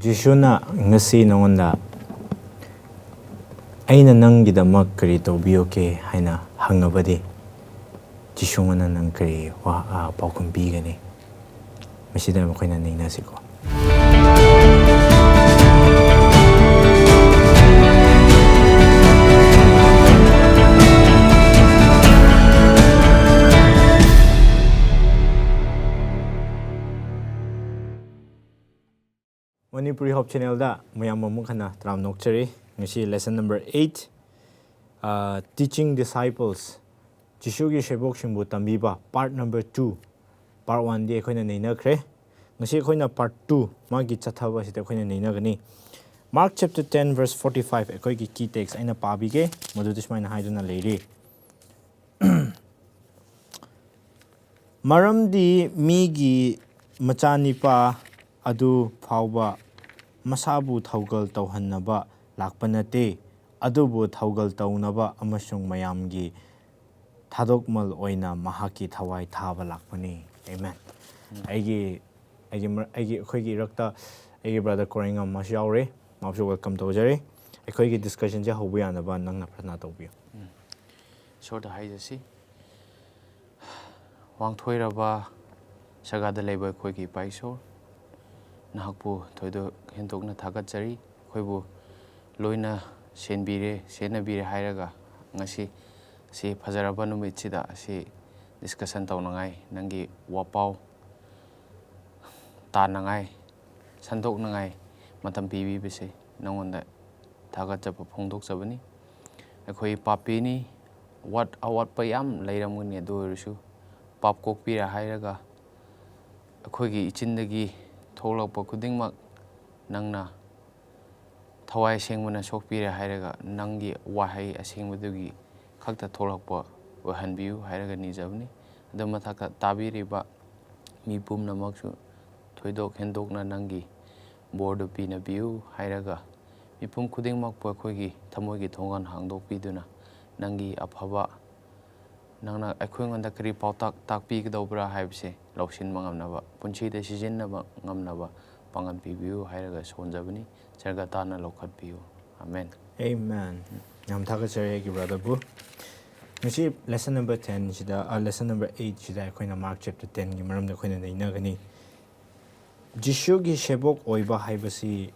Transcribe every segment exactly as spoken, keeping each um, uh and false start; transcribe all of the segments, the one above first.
ꯖꯤꯁꯨꯅ ꯉꯁꯤ ꯅꯉꯣꯟꯗ "ꯑꯩꯅ ꯅꯪꯒꯤꯗꯃꯛ ꯀꯔꯤ ꯇꯧꯕꯤꯌꯨꯒꯦ?" ꯍꯥꯏꯅ ꯍꯪꯉꯕꯗꯤ, ꯖꯤꯁꯨꯉꯣꯟꯗ ꯅꯪ ꯀꯔꯤ ꯋꯥ-, ꯑ, ꯄꯥꯎꯈꯨꯝ ꯄꯤꯒꯅꯤ? ꯃꯁꯤꯗ ꯃꯈꯣꯏꯅ ꯅꯩꯅꯁꯤꯀꯣ꯫ ꯃꯅꯤꯄꯨꯔꯤ ꯍꯣꯞ ꯆꯦꯅꯦꯜꯗ ꯃꯌꯥꯝ ꯑꯃꯨꯛ ꯍꯟꯅ ꯇꯔꯥꯝꯅ ꯑꯣꯛꯆꯔꯤ꯫ ꯉꯁꯤ lesson number eight, ꯑ, Teaching Disciples, ꯖꯤꯁꯨꯒꯤ ꯁꯦꯕꯣꯛꯁꯤꯡꯕꯨ ꯇꯝꯕꯤꯕ, part number two꯫ Part one ꯗꯤ ꯑꯩꯈꯣꯏꯅ ꯅꯩꯅꯈ꯭ꯔꯦ꯫ ꯉꯁꯤ ꯑꯩꯈꯣꯏꯅ part two, ꯃꯥꯒꯤ ꯆꯠꯊꯕ ꯑꯁꯤꯗ ꯑꯩꯈꯣꯏꯅ ꯅꯩꯅꯒꯅꯤ꯫ Mark chapter ten verse forty five, ꯑꯩꯈꯣꯏꯒꯤ key text ꯑꯩꯅ ꯄꯥꯕꯤꯒꯦ, ꯃꯗꯨꯗ ꯁꯨꯃꯥꯏꯅ ꯍꯥꯏꯗꯨꯅ ꯂꯩꯔꯤ꯫ "ꯃꯔꯝꯗꯤ ꯃꯤꯒꯤ ꯃꯆꯥꯅꯤꯄꯥ ꯑꯗꯨ ꯐꯥꯎꯕ ꯃꯁꯥꯕꯨ ꯊꯧꯒꯜ ꯇꯧꯍꯟꯅꯕ ꯂꯥꯛꯄ ꯅꯠꯇꯦ, ꯑꯗꯨꯕꯨ ꯊꯧꯒꯜ ꯇꯧꯅꯕ ꯑꯃꯁꯨꯡ ꯃꯌꯥꯝꯒꯤ ꯊꯥꯗꯣꯛꯃꯜ ꯑꯣꯏꯅ ꯃꯍꯥꯛꯀꯤ ꯊꯋꯥꯏ ꯊꯥꯕ ꯂꯥꯛꯄꯅꯤ꯫" Amen꯫ ꯎꯝ꯫ ꯑꯩꯒꯤ, ꯑꯩꯒꯤ ꯃꯔ-, ꯑꯩꯒꯤ, ꯑꯩꯈꯣꯏꯒꯤ ꯏꯔꯛꯇ ꯑꯩꯒꯤ brother ꯀꯣꯔꯦꯡꯉꯝ ꯑꯃꯁꯨ ꯌꯥꯎꯔꯦ꯫ ꯃꯍꯥꯛꯁꯨ welcome ꯇꯧꯖꯔꯤ꯫ ꯑꯩꯈꯣꯏꯒꯤ discussion ꯁꯦ ꯍꯧꯕ ꯌꯥꯅꯕ ꯅꯪꯅ ꯄ꯭ꯔꯊꯅꯥ ꯇꯧꯕꯤꯌꯨ꯫ ꯎꯝ꯫ ꯏꯁꯣꯔꯗ ꯍꯥꯏꯖꯁꯤ꯫ ꯋꯥꯡꯊꯣꯏꯔꯕ ꯁꯒꯥꯗ ꯂꯩꯕ ꯑꯩꯈꯣꯏꯒꯤ ꯏꯄꯥ ꯏꯁꯣꯔ, ꯅꯍꯥꯛꯄꯨ ꯊꯣꯏꯗꯣꯛ ꯍꯦꯟꯗꯣꯛꯅ ꯊꯥꯒꯠꯆꯔꯤ꯫ ꯑꯩꯈꯣꯏꯕꯨ ꯂꯣꯏꯅ ꯁꯦꯟꯕꯤꯔꯦ, ꯁꯦꯟꯅꯕꯤꯔꯦ ꯍꯥꯏꯔꯒ ꯉꯁꯤ ꯁꯤ ꯐꯖꯔꯕ ꯅꯨꯃꯤꯠꯁꯤꯗ ꯑꯁꯤ discussion ꯇꯧꯅꯉꯥꯏ, ꯅꯪꯒꯤ ꯋꯥꯄꯥꯎ ꯇꯥꯅꯉꯥꯏ, ꯁꯟꯗꯣꯛꯅꯉꯥꯏ ꯃꯇꯝ ꯄꯤꯕꯤꯕꯁꯦ ꯅꯉꯣꯟꯗ ꯊꯥꯒꯠꯆꯕ ꯐꯣꯡꯗꯣꯛꯆꯕꯅꯤ꯫ ꯑꯩꯈꯣꯏ ꯄꯥꯄꯤꯅꯤ, ꯋꯥꯠ-, ꯑꯋꯥꯠꯄ ꯌꯥꯝ ꯂꯩꯔꯝꯒꯅꯤ, ꯑꯗꯨ ꯑꯣꯏꯔꯁꯨ ꯄꯥꯞ ꯀꯣꯛꯄꯤꯔꯦ ꯍꯥꯏꯔꯒ ꯑꯩꯈꯣꯏꯒꯤ ꯏꯆꯤꯟꯗꯒꯤ ꯊꯣꯛꯂꯛꯄ ꯈꯨꯗꯤꯡꯃꯛ ꯅꯪꯅ ꯊꯋꯥꯏ ꯑꯁꯦꯡꯕꯅ ꯁꯣꯛꯄꯤꯔꯦ ꯍꯥꯏꯔꯒ ꯅꯪꯒꯤ ꯋꯥꯍꯩ ꯑꯁꯦꯡꯕꯗꯨꯒꯤ ꯈꯛꯇ ꯊꯣꯛꯂꯛꯄ ꯑꯣꯏꯍꯟꯕꯤꯌꯨ ꯍꯥꯏꯔꯒ ꯅꯤꯖꯕꯅꯤ꯫ ꯑꯗꯨ ꯃꯊꯛꯇ ꯇꯥꯕꯤꯔꯤꯕ ꯃꯤ ꯄꯨꯝꯅꯃꯛꯁꯨ ꯊꯣꯏꯗꯣꯛ ꯍꯦꯟꯗꯣꯛꯅ ꯅꯪꯒꯤ ꯕꯣꯔꯗꯨ ꯄꯤꯅꯕꯤꯌꯨ ꯍꯥꯏꯔꯒ, ꯃꯤꯄꯨꯝ ꯈꯨꯗꯤꯡꯃꯛꯄꯨ ꯑꯩꯈꯣꯏꯒꯤ ꯊꯃꯣꯏꯒꯤ ꯊꯣꯡꯒꯥꯟ ꯍꯥꯡꯗꯣꯛꯄꯤꯗꯨꯅ, ꯅꯪꯒꯤ ꯑꯐꯕ, ꯅꯪꯅ ꯑꯩꯈꯣꯏꯉꯣꯟꯗ ꯀꯔꯤ ꯄꯥꯎꯇꯥꯛ ꯇꯥꯛꯄꯤꯒꯗꯧꯕ꯭ꯔꯥ ꯍꯥꯏꯕꯁꯦ ꯂꯧꯁꯤꯟꯕ ꯉꯝꯅꯕ, ꯄꯨꯟꯁꯤꯗ ꯁꯤꯖꯤꯟꯅꯕ ꯉꯝꯅꯕ ꯄꯥꯡꯒꯜ ꯄꯤꯕꯤꯌꯨ ꯍꯥꯏꯔꯒ ꯁꯣꯟꯖꯕꯅꯤ꯫ ꯁꯔꯒ ꯇꯥꯅ ꯂꯧꯈꯠꯄꯤꯌꯨ꯫ ꯑꯃꯦꯟ꯫ Amen. ꯌꯥꯝ ꯊꯥꯒꯠꯆꯔꯤ ꯑꯩꯒꯤ brotherꯕꯨ꯫ ꯉꯁꯤ lesson number ten ꯁꯤꯗ, ꯑ, lesson number eight ꯁꯤꯗ ꯑꯩꯈꯣꯏꯅ Mark chapter ten ꯒꯤ ꯃꯔꯝꯗ ꯑꯩꯈꯣꯏꯅ ꯅꯩꯅꯒꯅꯤ꯫ ꯖꯤꯁꯨꯒꯤ ꯁꯦꯕꯣꯛ ꯑꯣꯏꯕ ꯍꯥꯏꯕꯁꯤ,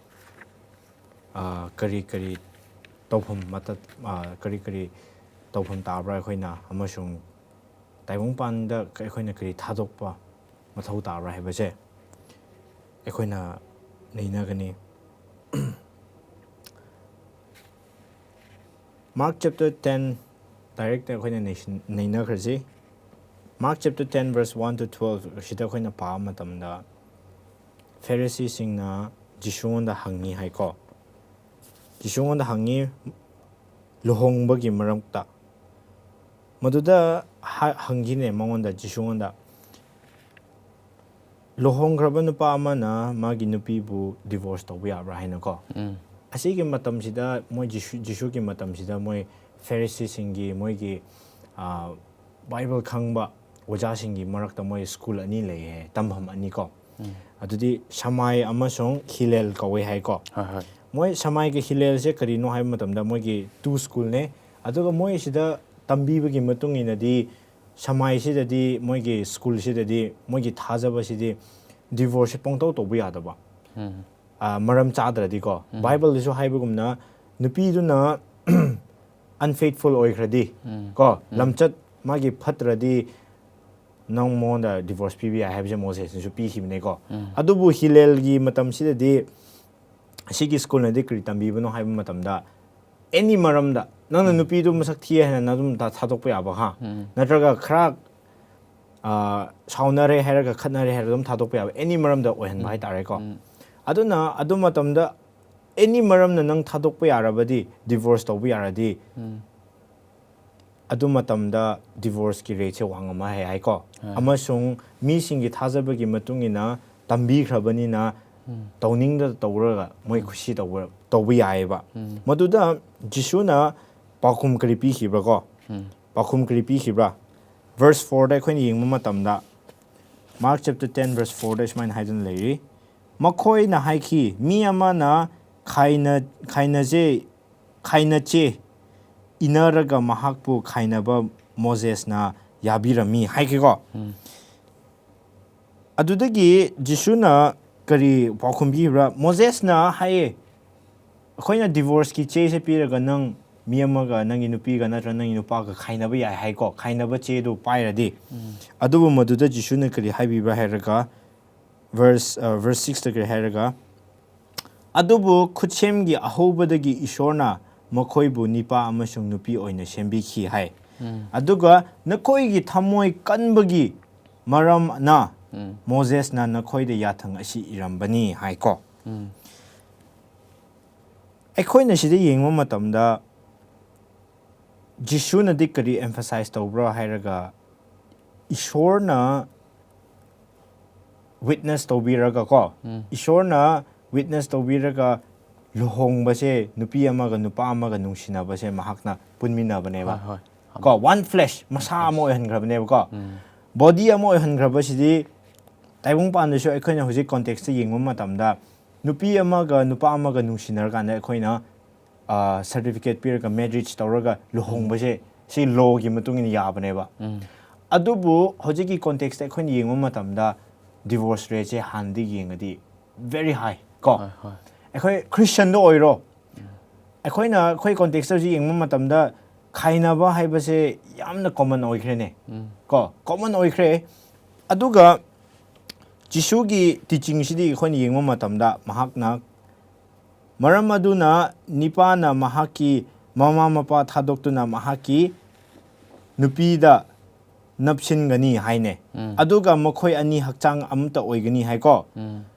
ꯑ, ꯀꯔꯤ ꯀꯔꯤ ꯇꯧꯐꯝ ꯃꯇ-, ꯑ, ꯀꯔꯤ ꯀꯔꯤ ꯇꯧꯐꯝ ꯇꯥꯕ꯭ꯔꯥ ꯑꯩꯈꯣꯏꯅ, ꯑꯃꯁꯨꯡ ꯇꯥꯏꯕꯪꯄꯥꯟꯗ ꯑꯩꯈꯣꯏꯅ ꯀꯔꯤ ꯊꯥꯗꯣꯛꯄ ꯃꯊꯧ ꯇꯥꯕ꯭ꯔꯥ ꯍꯥꯏꯕꯁꯦ ꯑꯩꯈꯣꯏꯅ ꯅꯩꯅꯒꯅꯤ꯫ Mark chapter ten directꯇ ꯑꯩꯈꯣꯏꯅ ꯅꯩꯁꯤꯟ-, ꯅꯩꯅꯈ꯭ꯔꯁꯤ꯫ Mark chapter ten verse one to twelve ꯑꯁꯤꯗ ꯑꯩꯈꯣꯏꯅ ꯄꯥꯕ ꯃꯇꯝꯗ, ꯐꯦꯔꯤꯁꯤꯁꯤꯡꯅ ꯖꯤꯁꯨꯉꯣꯟꯗ ꯍꯪꯉꯤ ꯍꯥꯏꯀꯣ꯫ ꯖꯤꯁꯨꯉꯣꯟꯗ ꯍꯪꯉꯤ ꯂꯨꯍꯣꯡꯕꯒꯤ ꯃꯔꯛꯇ꯫ ꯃꯗꯨꯗ ꯍ-, ꯍꯪꯈꯤꯅꯦ ꯃꯉꯣꯟꯗ, ꯖꯤꯁꯨꯉꯣꯟꯗ, "ꯂꯨꯍꯣꯡꯈ꯭ꯔꯕ ꯅꯨꯄꯥ ꯑꯃꯅ ꯃꯥꯒꯤ ꯅꯨꯄꯤꯕꯨ divorce ꯇꯧꯕ ꯌꯥꯕ꯭ꯔꯥ?" ꯍꯥꯏꯅꯀꯣ꯫ ꯎꯝ꯫ ꯑꯁꯤꯒꯤ ꯃꯇꯝꯁꯤꯗ ꯃꯣꯏ ꯖꯤꯁꯨ, ꯖꯤꯁꯨꯒꯤ ꯃꯇꯝꯁꯤꯗ ꯃꯣꯏ ꯐꯦꯔꯤꯁꯤꯁꯤꯡꯒꯤ, ꯃꯣꯏꯒꯤ, ꯑ, ꯕꯥꯏꯕꯜ ꯈꯪꯕ ꯑꯣꯖꯥꯁꯤꯡꯒꯤ ꯃꯔꯛꯇ ꯃꯣꯏ school ꯑꯅꯤ ꯂꯩꯌꯦ, ꯇꯝꯐꯝ ꯑꯅꯤ ꯀꯣ꯫ ꯎꯝ꯫ ꯑꯗꯨꯗꯤ ꯁꯃꯥꯏ ꯑꯃꯁꯨꯡ ꯍꯤꯂꯦꯜ ꯀꯧꯋꯦ ꯍꯥꯏꯀꯣ꯫ ꯍꯣꯏ, ꯍꯣꯏ꯫ ꯃꯣꯏ ꯁꯃꯥꯏꯒ ꯍꯤꯂꯦꯜꯁꯦ ꯀꯔꯤꯅꯣ ꯍꯥꯏꯕ ꯃꯇꯝꯗ ꯃꯣꯏꯒꯤ two schoolꯅꯦ꯫ ꯑꯗꯨꯒ ꯃꯣꯏ ꯁꯤꯗ ꯇꯝꯕꯤꯕꯒꯤ ꯃꯇꯨꯡ ꯏꯟꯅꯗꯤ ꯁꯃꯥꯏꯁꯤꯗꯗꯤ, ꯃꯣꯏꯒꯤ schoolꯁꯤꯗꯗꯤ ꯃꯣꯏꯒꯤ ꯊꯥꯖꯕꯁꯤꯗꯤ divorceꯁꯦ ꯄꯪꯇꯧ ꯇꯧꯕ ꯌꯥꯗꯕ꯫ ꯎꯝ꯫ ꯑ, ꯃꯔꯝ ꯆꯥꯗ꯭ꯔꯗꯤꯀꯣ꯫ ꯎꯝ꯫ ꯕꯥꯏꯕꯜꯗꯁꯨ ꯍꯥꯏꯕꯒꯨꯝꯅ ꯅꯨꯄꯤꯗꯨꯅ unfaithful ꯑꯣꯏꯈ꯭ꯔꯗꯤ ꯎꯝ꯫ ꯀꯣ, ꯎꯝ꯫ ꯂꯝꯆꯠ ꯃꯥꯒꯤ ꯐꯠꯇ꯭ꯔꯗꯤ ꯅꯪ ꯃꯉꯣꯟꯗ divorce ꯄꯤꯕ ꯌꯥꯏ ꯍꯥꯏꯕꯁꯦ ꯃꯣꯁꯦꯁꯅꯁꯨ ꯄꯤꯈꯤꯕꯅꯦꯀꯣ꯫ ꯎꯝ꯫ ꯑꯗꯨꯕꯨ ꯍꯤꯂꯦꯜꯒꯤ ꯃꯇꯝꯁꯤꯗꯗꯤ ꯁꯤꯒꯤ schoolꯅꯗꯤ ꯀꯔꯤ ꯇꯝꯕꯤꯕꯅꯣ ꯍꯥꯏꯕ ꯃꯇꯝꯗ, any ꯃꯔꯝꯗ ꯅꯪꯅ ꯎꯝ꯫ ꯅꯨꯄꯤꯗꯨ ꯃꯁꯛ ꯊꯤꯌꯦ ꯍꯥꯏꯅ ꯅꯪ ꯑꯗꯨꯝ ꯊꯥ-, ꯊꯥꯗꯣꯛꯄ ꯌꯥꯕ, ꯍꯥ? ꯎꯝ꯫ ꯅꯠꯇ꯭ꯔꯒ ꯈꯔ, ꯑ, ꯁꯥꯎꯅꯔꯦ ꯍꯥꯏꯔꯒ, ꯈꯠꯅꯔꯦ ꯍꯥꯏꯔꯒ ꯑꯗꯨꯝ ꯊꯥꯗꯣꯛꯄ ꯌꯥꯕ, any ꯃꯔꯝꯗ ꯑꯣꯏꯍꯟꯕ ꯎꯝ꯫ ꯍꯥꯏꯇꯥꯔꯦꯀꯣ꯫ ꯎꯝ꯫ ꯑꯗꯨꯅ ꯑꯗꯨ ꯃꯇꯝꯗ any ꯃꯔꯝꯅ ꯅꯪ ꯊꯥꯗꯣꯛꯄ ꯌꯥꯔꯕꯗꯤ, divorce ꯇꯧꯕ ꯌꯥꯔꯗꯤ, ꯎꯝ꯫ ꯑꯗꯨ ꯃꯇꯝꯗ divorceꯀꯤ rateꯁꯦ ꯋꯥꯡꯉꯝꯃꯦ ꯍꯥꯏ, ꯍꯥꯏꯀꯣ꯫ ꯍꯣꯏ꯫ ꯑꯃꯁꯨꯡ ꯃꯤꯁꯤꯡꯒꯤ ꯊꯥꯖꯕꯒꯤ ꯃꯇꯨꯡ ꯏꯟꯅ ꯇꯝꯕꯤꯈ꯭ꯔꯕꯅꯤꯅ ꯎꯝ꯫ ꯇꯧꯅꯤꯡꯗ ꯇꯧꯔꯒ ꯃꯣꯏ ꯎꯝ꯫ ꯈꯨꯁꯤ ꯇꯧꯕ, ꯇꯧꯕ ꯌꯥꯏꯑꯕ꯫ ꯎꯝ꯫ ꯃꯗꯨꯗ ꯖꯤꯁꯨꯅ ꯄꯥꯎꯈꯨꯝ ꯀꯔꯤ ꯄꯤꯈꯤꯕ꯭ꯔꯥꯀꯣ? ꯎꯝ꯫ ꯄꯥꯎꯈꯨꯝ ꯀꯔꯤ ꯄꯤꯈꯤꯕ꯭ꯔꯥ? Verse fourꯗ ꯑꯩꯈꯣꯏꯅ ꯌꯦꯡꯕ ꯃꯇꯝꯗ, Mark chapter ten verse fourꯗ ꯁꯨꯃꯥꯏꯅ ꯍꯥꯏꯗꯨꯅ ꯂꯩꯔꯤ, ꯃꯈꯣꯏꯅ ꯍꯥꯏꯈꯤ, "ꯃꯤ ꯑꯃꯅ ꯈꯥꯏꯅ ꯈꯥꯏꯅꯖꯦ ꯈꯥꯏꯅꯆꯦ ꯏꯅꯔꯒ ꯃꯍꯥꯛꯄꯨ ꯈꯥꯏꯅꯕ ꯃꯣꯖꯦꯁꯅ ꯌꯥꯕꯤꯔꯝꯃꯤ" ꯍꯥꯏꯈꯤꯀꯣ꯫ ꯑꯗꯨꯗꯒꯤ ꯖꯤꯁꯨꯅ ꯀꯔꯤ ꯄꯥꯎꯈꯨꯝ ꯄꯤꯕ꯭ꯔꯥ? ꯃꯣꯖꯦꯁꯅ ꯍꯥꯏꯌꯦ, "ꯑꯩꯈꯣꯏꯅ ꯗꯤꯚꯣꯔꯁꯀꯤ ꯆꯦꯁꯦ ꯄꯤꯔꯒ ꯅꯪ ꯃꯤ ꯑꯃꯒ, ꯅꯪꯒꯤ ꯅꯨꯄꯤꯒ ꯅꯠꯇ꯭ꯔꯒ ꯅꯪꯒꯤ ꯅꯨꯄꯥꯒ ꯈꯥꯏꯅꯕ ꯌꯥꯏ" ꯍꯥꯏꯀꯣ, ꯈꯥꯏꯅꯕ ꯆꯦꯗꯨ ꯄꯥꯏꯔꯗꯤ꯫ ꯑꯗꯨꯕꯨ ꯃꯗꯨꯗ ꯖꯤꯁꯨꯅ ꯀꯔꯤ ꯍꯥꯏꯕꯤꯕ꯭ꯔꯥ ꯍꯥꯏꯔꯒ, ꯚꯔꯁ ꯚꯔꯁ ꯁꯤꯛꯁꯇ ꯀꯔꯤ ꯍꯥꯏꯔꯒ, "ꯑꯗꯨꯕꯨ ꯈꯨꯠꯁꯦꯝꯒꯤ ꯑꯍꯧꯕꯗꯒꯤ ꯏꯁꯣꯔꯅ ꯃꯈꯣꯏꯕꯨ ꯅꯤꯄꯥ ꯑꯃꯁꯨꯡ ꯅꯨꯄꯤ ꯑꯣꯏꯅ ꯁꯦꯝꯕꯤꯈꯤ" ꯍꯥꯏ꯫ "ꯑꯗꯨꯒ ꯅꯈꯣꯏꯒꯤ ꯊꯃꯣꯏ ꯀꯟꯕꯒꯤ ꯃꯔꯝꯅ ꯃꯣꯖꯦꯁꯅ ꯅꯈꯣꯏꯗ ꯌꯥꯊꯪ ꯑꯁꯤ ꯏꯔꯝꯕꯅꯤ" ꯍꯥꯏꯀꯣ꯫ ꯑꯩꯈꯣꯏꯅ ꯁꯤꯗ ꯌꯦꯡꯕ ꯃꯇꯝꯗ ꯖꯤꯁꯨꯅꯗꯤ ꯀꯔꯤ ꯑꯦꯝꯐꯁꯥꯏꯁ ꯇꯧꯕ꯭ꯔꯥ ꯍꯥꯏꯔꯒ, ꯏꯁꯣꯔꯅ ꯋꯤꯠꯅꯦꯁ ꯇꯧꯕꯤꯔꯒ ꯀꯣ, ꯏꯁꯣꯔꯅ ꯋꯤꯠꯅꯦꯁ ꯇꯧꯕꯤꯔꯒ ꯂꯨꯍꯣꯡꯕꯁꯦ, ꯅꯨꯄꯤ ꯑꯃꯒ ꯅꯨꯄꯥ ꯑꯃꯒ ꯅꯨꯡꯁꯤꯅꯕꯁꯦ ꯃꯍꯥꯛꯅ ꯄꯨꯟꯃꯤꯟꯅꯕꯅꯦꯕ꯫ ꯍꯣꯏ, ꯍꯣꯏ꯫ ꯀꯣ, ꯋꯥꯟ ꯐ꯭ꯂꯦꯁ, ꯃꯁꯥ ꯑꯃ ꯑꯣꯏꯍꯟꯈ꯭ꯔꯕꯅꯦꯕꯀꯣ꯫ ꯕꯣꯗꯤ ꯑꯃ ꯑꯣꯏꯍꯟꯈ꯭ꯔꯕꯁꯤꯗꯤ ꯇꯥꯏꯕꯪꯄꯥꯟꯗꯁꯨ ꯑꯩꯈꯣꯏꯅ ꯍꯧꯖꯤꯛ ꯀꯣꯟꯇꯦꯛꯁꯇ ꯌꯦꯡꯕ ꯃꯇꯝꯗ ꯅꯨꯄꯤ ꯑꯃꯒ ꯅꯨꯄꯥ ꯑꯃꯒ ꯅꯨꯡꯁꯤꯅꯔꯀꯥꯟꯗ ꯑꯩꯈꯣꯏꯅ ꯁꯔꯇꯤꯐꯤꯀꯦꯠ ꯄꯤꯔꯒ ꯃꯦꯔꯤꯖ ꯇꯧꯔꯒ ꯂꯨꯍꯣꯡꯕꯁꯦ ꯁꯤ ꯂꯣꯒꯤ ꯃꯇꯨꯡ ꯏꯟꯅ ꯌꯥꯕꯅꯦꯕ꯫ ꯑꯗꯨꯕꯨ ꯍꯧꯖꯤꯛꯀꯤ ꯀꯣꯟꯇꯦꯛꯁꯇ ꯑꯩꯈꯣꯏꯅ ꯌꯦꯡꯕ ꯃꯇꯝꯗ ꯗꯤꯚꯣꯔꯁ ꯔꯦꯠꯁꯦ ꯍꯥꯟꯅꯗꯒꯤ ꯌꯦꯡꯉꯗꯤ ꯚꯦꯔꯤ ꯍꯥꯏ ꯀꯣ꯫ ꯍꯣꯏ, ꯍꯣꯏ꯫ ꯑꯩꯈꯣꯏ ꯈ꯭ꯔꯤꯁꯇꯟꯗ ꯑꯣꯏꯔꯣ, ꯑꯩꯈꯣꯏꯅ ꯑꯩꯈꯣꯏ ꯀꯣꯟꯇꯦꯛꯁꯇ ꯍꯧꯖꯤꯛ ꯌꯦꯡꯕ ꯃꯇꯝꯗ ꯈꯥꯏꯅꯕ ꯍꯥꯏꯕꯁꯦ ꯌꯥꯝꯅ ꯀꯣꯃꯟ ꯑꯣꯏꯈ꯭ꯔꯦꯅꯦ꯫ ꯀꯣ, ꯀꯣꯃꯟ ꯑꯣꯏꯈ꯭ꯔꯦ꯫ ꯑꯗꯨꯒ ꯖꯤꯁꯨꯒꯤ ꯇꯤꯆꯤꯡꯁꯤꯗꯤ ꯑꯩꯈꯣꯏꯅ ꯌꯦꯡꯕ ꯃꯇꯝꯗ ꯃꯍꯥꯛꯅ, "ꯃꯔꯝ ꯑꯗꯨꯅ ꯅꯤꯄꯥꯅ ꯃꯍꯥꯛꯀꯤ ꯃꯃꯥ ꯃꯄꯥ ꯊꯥꯗꯣꯛꯇꯨꯅ ꯃꯍꯥꯛꯀꯤ ꯅꯨꯄꯤꯗ ꯅꯞꯁꯤꯟꯒꯅꯤ" ꯍꯥꯏꯅꯦ꯫ "ꯑꯗꯨꯒ ꯃꯈꯣꯏ ꯑꯅꯤ ꯍꯛꯆꯥꯡ ꯑꯃꯠꯇ ꯑꯣꯏꯒꯅꯤ" ꯍꯥꯏꯀꯣ꯫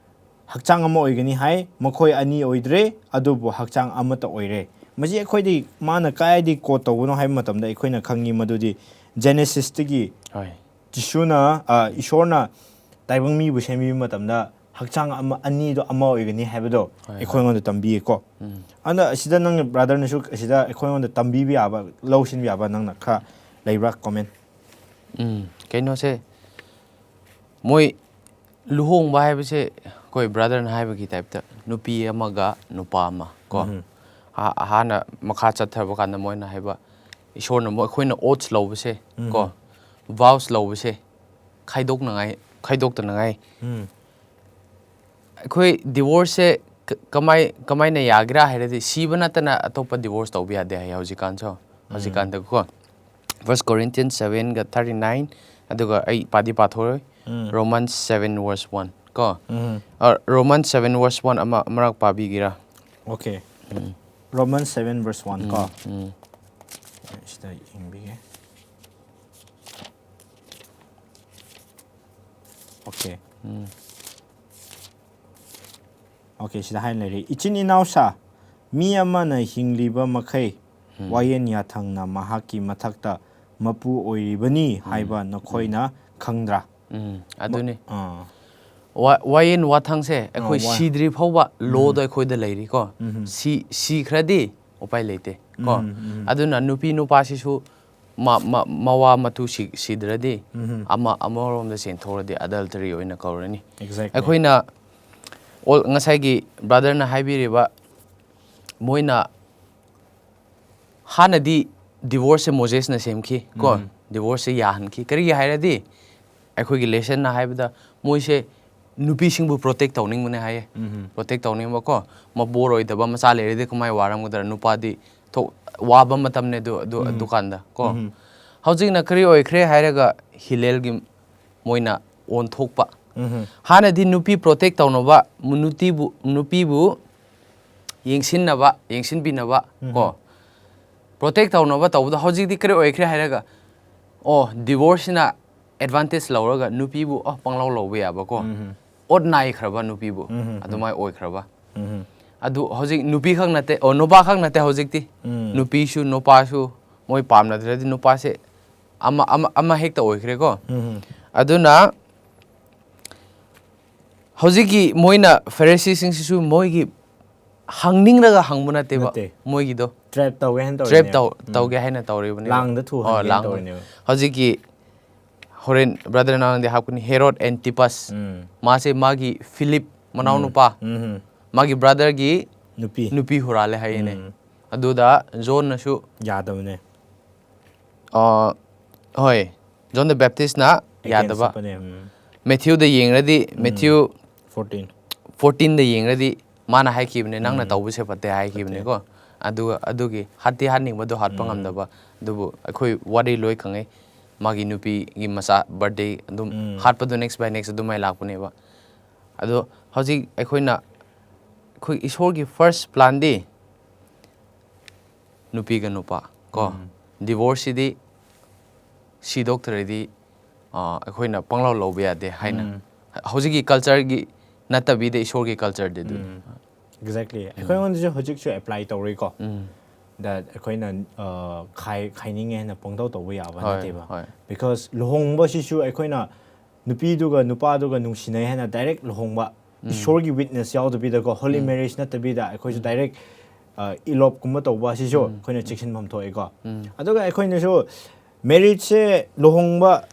"ꯍꯛꯆꯥꯡ ꯑꯃ ꯑꯣꯏꯒꯅꯤ" ꯍꯥꯏ, ꯃꯈꯣꯏ ꯑꯅꯤ ꯑꯣꯏꯗ꯭ꯔꯦ, ꯑꯗꯨꯕꯨ ꯍꯛꯆꯥꯡ ꯑꯃꯠꯇ ꯑꯣꯏꯔꯦ꯫ ꯃꯁꯤ ꯑꯩꯈꯣꯏꯗꯤ ꯃꯥꯅ ꯀꯥꯏꯗꯒꯤ ꯀꯣꯠ ꯇꯧꯕꯅꯣ ꯍꯥꯏꯕ ꯃꯇꯝꯗ ꯑꯩꯈꯣꯏꯅ ꯈꯪꯉꯤ ꯃꯗꯨꯗꯤ ꯖꯦꯅꯦꯁꯤꯁꯇꯒꯤ ꯍꯣꯏ꯫ ꯖꯤꯁꯨꯅ, ꯑ, ꯏꯁꯣꯔꯅ ꯇꯥꯏꯕꯪ ꯃꯤꯕꯨ ꯁꯦꯝꯕꯤꯕ ꯃꯇꯝꯗ ꯍꯛꯆꯥꯡ ꯑꯃ, ꯑꯅꯤꯗꯣ ꯑꯃ ꯑꯣꯏꯒꯅꯤ ꯍꯥꯏꯕꯗꯣ ꯍꯣꯏ, ꯍꯣꯏ꯫ ꯑꯩꯈꯣꯏꯉꯣꯟꯗ ꯇꯝꯕꯤꯌꯦꯀꯣ꯫ ꯑꯗ ꯑꯁꯤꯗ ꯅꯪ ꯕ꯭ꯔꯥꯗꯔꯅꯁꯨ ꯑꯁꯤꯗ ꯑꯩꯈꯣꯏꯉꯣꯟꯗ ꯇꯝꯕꯤꯕ ꯌꯥꯕ, ꯂꯧꯁꯤꯟꯕ ꯌꯥꯕ ꯅꯪꯅ ꯈꯔ ꯂꯩꯕ꯭ꯔꯥ ꯀꯣꯃꯦꯟ? ꯎꯝ, ꯀꯩꯅꯣꯁꯦ, ꯃꯣꯏ ꯂꯨꯍꯣꯡꯕ ꯍꯥꯏꯕꯁꯦ ꯑꯩꯈꯣꯏ ꯕ꯭ꯔꯗꯔꯅ ꯍꯥꯏꯕꯒꯤ ꯇꯥꯏꯞꯇ ꯅꯨꯄꯤ ꯑꯃꯒ ꯅꯨꯄꯥ ꯑꯃ ꯀꯣ, ꯎꯝ. ꯍꯥ- ꯍꯥꯟꯅ ꯃꯈꯥ ꯆꯠꯊꯕ ꯀꯥꯟꯗ ꯃꯣꯏꯅ ꯍꯥꯏꯕ, ꯏꯁꯣꯔꯅ ꯃꯣꯏ ꯑꯩꯈꯣꯏꯅ ꯑꯣꯠꯁ ꯂꯧꯕꯁꯦ ꯀꯣ, ꯚꯥꯎꯁ ꯂꯧꯕꯁꯦ ꯈꯥꯏꯗꯣꯛꯅꯉꯥꯏ, ꯈꯥꯏꯗꯣꯛꯇꯅꯉꯥꯏ꯫ ꯎꯝ. ꯑꯩꯈꯣꯏ ꯗꯤꯚꯣꯔꯁꯁꯦ ꯀ- ꯀꯃꯥꯏ ꯀꯃꯥꯏꯅ ꯌꯥꯒꯦꯔꯥ ꯍꯥꯏꯔꯗꯤ, ꯁꯤꯕ ꯅꯠꯇꯅ ꯑꯇꯣꯞꯄ ꯗꯤꯚꯣꯔꯁ ꯇꯧꯕ ꯌꯥꯗꯦ ꯍꯥꯏꯌꯦ ꯍꯧꯖꯤꯛꯀꯥꯟꯁꯨ, ꯍꯧꯖꯤꯛꯀꯥꯟꯗꯀꯣ꯫ First Corinthians seven ꯒ thirty nine, ꯑꯗꯨꯒ ꯑꯩ ꯄꯥꯗꯤ ꯄꯥꯊꯣꯛꯑꯣꯏ, ꯎꯝ. Romans seven verse one ꯀꯣ꯫ ꯎꯝ. ꯑ, Romans seven verse one ꯑꯃ ꯑꯃꯔꯛ ꯄꯥꯕꯤꯒꯦꯔꯥ? Okay. Romans seven verse one ꯀꯣ꯫ ꯎꯝ. ꯁꯤꯗ ꯌꯦꯡꯕꯤꯒꯦ꯫ Okay. ꯎꯝ. Okay, ꯁꯤꯗ ꯍꯥꯏꯅ ꯂꯩꯔꯤ, "ꯏꯆꯤꯟ ꯏꯅꯥꯎꯁꯥ, ꯃꯤ ꯑꯃꯅ ꯍꯤꯡꯂꯤꯕ ꯃꯈꯩ ꯋꯥꯌꯦꯟ ꯌꯥꯊꯪꯅ ꯃꯍꯥꯛꯀꯤ ꯃꯊꯛꯇ ꯃꯄꯨ ꯑꯣꯏꯔꯤꯕꯅꯤ ꯍꯥꯏꯕ ꯅꯈꯣꯏꯅ ꯈꯪꯗ꯭ꯔꯥ?" ꯎꯝ, ꯑꯗꯨꯅꯤ꯫ ꯑꯥ. ꯋꯥ- ꯋꯥꯌꯦꯟ ꯋꯥꯊꯪꯁꯦ ꯑꯩꯈꯣꯏ ꯋꯥ- ꯁꯤꯗ꯭ꯔꯤ ꯐꯥꯎꯕ ꯂꯣꯗ ꯑꯩꯈꯣꯏꯗ ꯂꯩꯔꯤꯀꯣ꯫ ꯎꯝ. ꯁꯤ ꯁꯤꯈ꯭ꯔꯗꯤ ꯎꯄꯥꯏ ꯂꯩꯇꯦ ꯀꯣ꯫ ꯎꯝ, ꯎꯝ. ꯑꯗꯨꯅ ꯅꯨꯄꯤ ꯅꯨꯄꯥꯁꯤꯁꯨ ꯃ- ꯃ- ꯃꯋꯥ ꯃꯇꯨ ꯁꯤ- ꯁꯤꯗ꯭ꯔꯗꯤ ꯎꯝ. ꯑꯃ ꯑꯃꯔꯣꯝꯗ ꯆꯦꯟꯊꯣꯛꯂꯗꯤ ꯑꯗꯜꯇꯔꯤ ꯑꯣꯏꯅ ꯀꯧꯔꯅꯤ꯫ Exactly. ꯑꯩꯈꯣꯏꯅ ꯑꯣꯜ- ꯉꯁꯥꯏꯒꯤ ꯕ꯭ꯔꯗꯔꯅ ꯍꯥꯏꯕꯤꯔꯤꯕ, ꯃꯣꯏꯅ ꯍꯥꯟꯅꯗꯤ ꯗꯤꯚꯣꯔꯁꯁꯦ ꯃꯣꯖꯦꯁꯅ ꯁꯦꯝꯈꯤ ꯀꯣ꯫ ꯎꯝ. ꯗꯤꯚꯣꯔꯁꯁꯦ ꯌꯥꯍꯟꯈꯤ꯫ ꯀꯔꯤꯒꯤ ꯍꯥꯏꯔꯗꯤ, ꯑꯩꯈꯣꯏꯒꯤ ꯂꯦꯁꯟꯅ ꯍꯥꯏꯕꯗ, ꯃꯣꯏꯁꯦ ꯅꯨꯄꯤꯁꯤꯡꯕꯨ ꯄ꯭ꯔꯣꯇꯦꯛ ꯇꯧꯅꯤꯡꯕꯅꯦ ꯍꯥꯏꯌꯦ꯫ ꯎꯝ. ꯄ꯭ꯔꯣꯇꯦꯛ ꯇꯧꯅꯤꯡꯕꯀꯣ, ꯃꯕꯣꯔ ꯑꯣꯏꯗꯕ ꯃꯆꯥ ꯂꯩꯔꯗꯤ ꯀꯃꯥꯏ ꯋꯥꯔꯝꯒꯗ꯭ꯔꯥ? ꯅꯨꯄꯥꯗꯤ ꯊꯣꯛ- ꯋꯥꯕ ꯃꯇꯝꯅꯦ ꯑꯗꯨ ꯑꯗꯨ ꯎꯝ. ꯑꯗꯨꯀꯥꯟꯗ ꯀꯣ꯫ ꯎꯝ. ꯍꯧꯖꯤꯛꯅ ꯀꯔꯤ ꯑꯣꯏꯈ꯭ꯔꯦ ꯍꯥꯏꯔꯒ, ꯍꯤꯂꯦꯜꯒꯤ ꯃꯣꯏꯅ ꯑꯣꯟꯊꯣꯛꯄ꯫ ꯎꯝ. ꯍꯥꯟꯅꯗꯤ ꯅꯨꯄꯤ ꯄ꯭ꯔꯣꯇꯦꯛ ꯇꯧꯅꯕ, ꯅꯨꯄꯤꯕꯨ ꯅꯨꯄꯤꯕꯨ ꯌꯦꯡꯁꯤꯟꯅꯕ, ꯌꯦꯡꯁꯤꯟꯕꯤꯅꯕ ꯎꯝ. ꯀꯣ, ꯄ꯭ꯔꯣꯇꯦꯛ ꯇꯧꯅꯕ ꯇꯧꯕꯗ, ꯍꯧꯖꯤꯛꯇꯤ ꯀꯔꯤ ꯑꯣꯏꯈ꯭ꯔꯦ ꯍꯥꯏꯔꯒ, ꯑꯣ, ꯗꯤꯚꯣꯔꯁꯁꯤꯅ ꯑꯦꯗꯚꯥꯟꯇꯦꯖ ꯂꯧꯔꯒ ꯅꯨꯄꯤꯕꯨ, ꯑꯣ, ꯄꯪꯂꯧ ꯂꯧꯕ ꯌꯥꯕꯀꯣ꯫ ꯎꯝ. ꯑꯣꯠ ꯅꯥꯏꯈ꯭ꯔꯕ ꯅꯨꯄꯤꯕꯨ, ꯎꯝ. ꯑꯗꯨꯃꯥꯏ ꯑꯣꯏꯈ꯭ꯔꯕ꯫ ꯎꯝ. ꯑꯗꯨ ꯍꯧꯖꯤꯛ ꯅꯨꯄꯤ ꯈꯛ ꯅꯠꯇꯦ, ꯑꯣ, ꯅꯨꯄꯥ ꯈꯛ ꯅꯠꯇꯦ ꯍꯧꯖꯤꯛꯇꯤ꯫ ꯎꯝ. ꯅꯨꯄꯤꯁꯨ ꯅꯨꯄꯥꯁꯨ ꯃꯣꯏ ꯄꯥꯝꯅꯗ꯭ꯔꯗꯤ ꯅꯨꯄꯥꯁꯦ ꯑꯃ ꯑꯃ ꯑꯃ ꯍꯦꯛꯇ ꯑꯣꯏꯈ꯭ꯔꯦꯀꯣ꯫ ꯎꯝ. ꯑꯗꯨꯅ ꯍꯧꯖꯤꯛꯀꯤ ꯃꯣꯏꯅ ꯐꯦꯔꯤꯁꯤꯁꯤꯡꯁꯤꯁꯨ ꯃꯣꯏꯒꯤ ꯍꯪꯅꯤꯡꯂꯒ ꯍꯪꯕ ꯅꯠꯇꯦꯕ꯫ ꯅꯠꯇꯦ. ꯃꯣꯏꯒꯤꯗꯣ Trap ꯇꯧꯒꯦ ꯍꯥꯏꯅ ꯇ꯭ꯔꯦꯞ ꯇꯧꯔꯤꯅꯦꯕ꯫ ꯇꯧ ꯎꯝ. ꯇꯧꯒꯦ ꯍꯥꯏꯅ ꯇꯧꯔꯤꯕꯅꯦꯕ꯫ ꯂꯥꯡꯗ ꯊꯨꯍꯟꯒꯦ ꯑꯣ, ꯍꯥꯏꯅ ꯂꯥꯡꯗ꯫ ꯇꯧꯔꯤꯅꯦꯕ꯫ ꯍꯧꯖꯤꯛꯀꯤ ꯍꯣꯔꯦꯟ ꯕ꯭ꯔꯗꯔ ꯅꯥꯎꯅꯗꯤ ꯍꯥꯞꯀꯅꯤ, ꯍꯦꯔꯣꯗ ꯑꯦꯟꯇꯤꯄꯁ꯫ ꯎꯝ. ꯃꯥꯁꯦ ꯃꯥꯒꯤ ꯐꯤꯂꯤꯞ ꯃꯅꯥꯎꯅꯨꯄꯥ, ꯎꯝ ꯃꯥꯒꯤ ꯕ꯭ꯔꯗꯔꯒꯤ ꯅꯨꯄꯤ ꯅꯨꯄꯤ ꯍꯨꯔꯥꯜꯂꯦ ꯍꯥꯏꯌꯦꯅꯦ꯫ ꯎꯝ. ꯑꯗꯨꯗ ꯖꯣꯟꯅꯁꯨ, ꯌꯥꯗꯕꯅꯦ. ꯑ, ꯍꯣꯏ, ꯖꯣꯟ ꯗ ꯕꯦꯞꯇꯤꯁꯅ Against ꯌꯥꯗꯕ. ꯆꯠꯄꯅꯦ. ꯎꯝ. ꯃꯦꯊ꯭ꯌꯨꯗ ꯌꯦꯡꯔꯗꯤ, ꯃꯦꯊ꯭ꯌꯨ ꯐꯣꯔꯇꯤꯟ. ꯐꯣꯔꯇꯤꯟꯗ ꯌꯦꯡꯔꯗꯤ ꯃꯥꯅ ꯍꯥꯏꯈꯤꯕꯅꯦ, "ꯅꯪꯅ ꯎꯝ. ꯇꯧꯕꯁꯦ ꯐꯠꯇꯦ" ꯍꯥꯏꯈꯤꯕꯅꯦꯀꯣ꯫ ꯑꯗꯨꯒ ꯑꯗꯨꯒꯤ ꯍꯥꯠꯇꯤ ꯍꯥꯠꯅꯤꯡꯕꯗꯣ ꯍꯥꯠꯄ ꯎꯝ. ꯉꯝꯗꯕ꯫ ꯑꯗꯨꯕꯨ ꯑꯩꯈꯣꯏ ꯋꯥꯔꯤ ꯂꯣꯏ ꯈꯪꯉꯦ, ꯃꯥꯒꯤ ꯅꯨꯄꯤꯒꯤ ꯃꯆꯥ ꯕꯥꯔꯗꯦ ꯑꯗꯨꯝ ꯎꯝ. ꯍꯥꯠꯄꯗꯣ next by next ꯑꯗꯨꯃꯥꯏ ꯂꯥꯛꯄꯅꯦꯕ꯫ ꯑꯗꯣ ꯍꯧꯖꯤꯛ ꯑꯩꯈꯣꯏꯅ, ꯑꯩꯈꯣꯏ ꯏꯁꯣꯔꯒꯤ ꯐꯥꯔꯁ ꯄ꯭ꯂꯥꯟꯗꯤ ꯅꯨꯄꯤꯒ ꯅꯨꯄꯥ ꯀꯣ, ꯎꯝ. ꯗꯤꯚꯣꯔꯁꯁꯤꯗꯤ ꯁꯤꯗꯣꯛꯇ꯭ꯔꯗꯤ, ꯑ, ꯑꯩꯈꯣꯏꯅ ꯄꯪꯂꯧ ꯂꯧꯕ ꯌꯥꯗꯦ ꯍꯥꯏꯅ꯫ ꯎꯝ. ꯍꯧꯖꯤꯛꯀꯤ ꯀꯜꯆꯔꯒꯤ ꯅꯠꯇꯕꯤꯗ ꯏꯁꯣꯔꯒꯤ ꯀꯜꯆꯔꯗꯤ ꯑꯗꯨꯅꯤ꯫ ꯎꯝ. Exactly. ꯑꯩꯈꯣꯏꯉꯣꯟꯗꯁꯨ ꯍꯧꯖꯤꯛꯁꯨ ꯑꯦꯄ꯭ꯂꯥꯏ ꯇꯧꯔꯤꯀꯣ. ꯎꯝ. That ꯑꯩꯈꯣꯏꯅ, ꯑ, ꯈꯥꯏ-, ꯈꯥꯏꯅꯤꯡꯉꯦ ꯍꯥꯏꯅ ꯄꯪꯇꯧ ꯇꯧꯕ ꯌꯥꯕ ꯍꯣꯏ, ꯅꯠꯇꯦꯕ. ꯍꯣꯏ. Because ꯂꯨꯍꯣꯡꯕꯁꯤꯁꯨ ꯑꯩꯈꯣꯏꯅ ꯅꯨꯄꯤꯗꯨꯒ ꯅꯨꯄꯥꯗꯨꯒ ꯅꯨꯡꯁꯤꯅꯩ ꯍꯥꯏꯅ ꯗꯥꯏꯔꯦꯛ ꯂꯨꯍꯣꯡꯕ, ꯎꯝ. ꯏꯁꯣꯔꯒꯤ ꯋꯤꯠꯅꯦꯁ ꯌꯥꯎꯗꯕꯤꯗꯀꯣ, ꯍꯣꯂꯤ ꯎꯝ. ꯃꯦꯔꯤꯖ ꯅꯠꯇꯕꯤꯗ ꯑꯩꯈꯣꯏꯁꯨ ꯎꯝ. ꯗꯥꯏꯔꯦꯛ, ꯑ, ꯏꯂꯣꯞꯀꯨꯝꯕ ꯇꯧꯕ ꯑꯁꯤꯁꯨ ꯎꯝ. ꯑꯩꯈꯣꯏꯅ ꯆꯦꯛꯁꯤꯟꯐꯝ ꯊꯣꯛꯑꯦꯀꯣ. ꯎꯝ. ꯑꯗꯨꯒ ꯑꯩꯈꯣꯏꯅꯁꯨ ꯃꯦꯔꯤꯖꯁꯦ, ꯂꯨꯍꯣꯡꯕ,